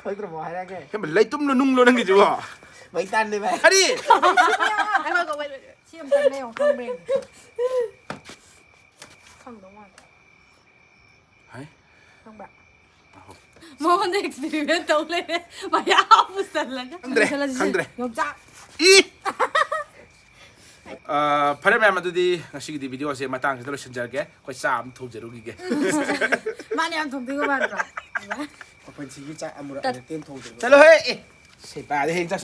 ꯈꯪꯗ꯭ꯔꯕꯣ? ꯍꯥꯏꯔꯛꯑꯒꯦ꯫ ꯍꯦ, ꯂꯩꯇꯨꯝꯂꯣ ꯅꯨꯡꯂꯣ ꯅꯪꯒꯤꯁꯤꯕꯣ? ꯃꯩꯇꯥꯟꯅꯦ ꯚꯥꯏ꯫ ꯀꯔꯤ? ꯉꯥꯏꯈꯣ, wait, wait, wait꯫ ꯁꯤ ꯑꯝꯇꯪ ꯂꯩꯌꯣ, ꯈꯪꯕ꯭ꯔꯥ ꯌꯦꯡꯒꯦ꯫ ꯈꯪꯗꯧ ꯃꯥꯟꯗꯦ꯫ ꯍꯥꯏ? ꯈꯪꯕ꯭ꯔꯥ? ꯑꯍꯣ꯫ ꯃꯉꯣꯟꯗ experiment ꯇꯧ ꯂꯩꯔꯦ꯫ ꯃꯌꯥꯝ ꯄꯨꯁꯜꯂꯒ꯫ ꯈꯪꯗ꯭ꯔꯦ, ꯂꯣꯏꯁꯜꯂꯁꯤꯁꯦ꯫ ꯈꯪꯗ꯭ꯔꯦ꯫ ꯌꯣꯡꯆꯥꯛ꯫ ꯏ! ꯑ, ꯐꯔꯦ ꯃꯌꯥꯝ, ꯑꯗꯨꯗꯤ ꯉꯁꯤꯒꯤꯗꯤ video ꯁꯦ ꯃꯇꯥꯡꯁꯤꯗ ꯂꯣꯏꯁꯤꯟꯖꯔꯒꯦ꯫ ꯑꯩꯈꯣꯏ ꯆꯥꯛ ꯑꯃ ꯊꯣꯡꯖꯔꯨꯈꯤꯒꯦ꯫ ꯃꯥꯅ ꯌꯥꯝ ꯊꯣꯡꯗꯣꯏꯒ ꯃꯥꯟꯗ꯭ꯔꯣ? ꯃꯄꯨꯟꯁꯤꯒꯤ ꯆꯥꯛ ꯑꯃꯨꯔꯛ ꯇꯠ-, ꯑꯅꯤꯔꯛꯇꯩ ꯍꯦꯟꯅ ꯊꯣꯡꯗ꯭ꯔꯤꯕ꯫ ꯆꯠꯂꯣꯍꯦ! ꯑꯦ! ꯁꯦꯕꯥꯗꯤ ꯍꯌꯦꯡ ꯆꯥꯛ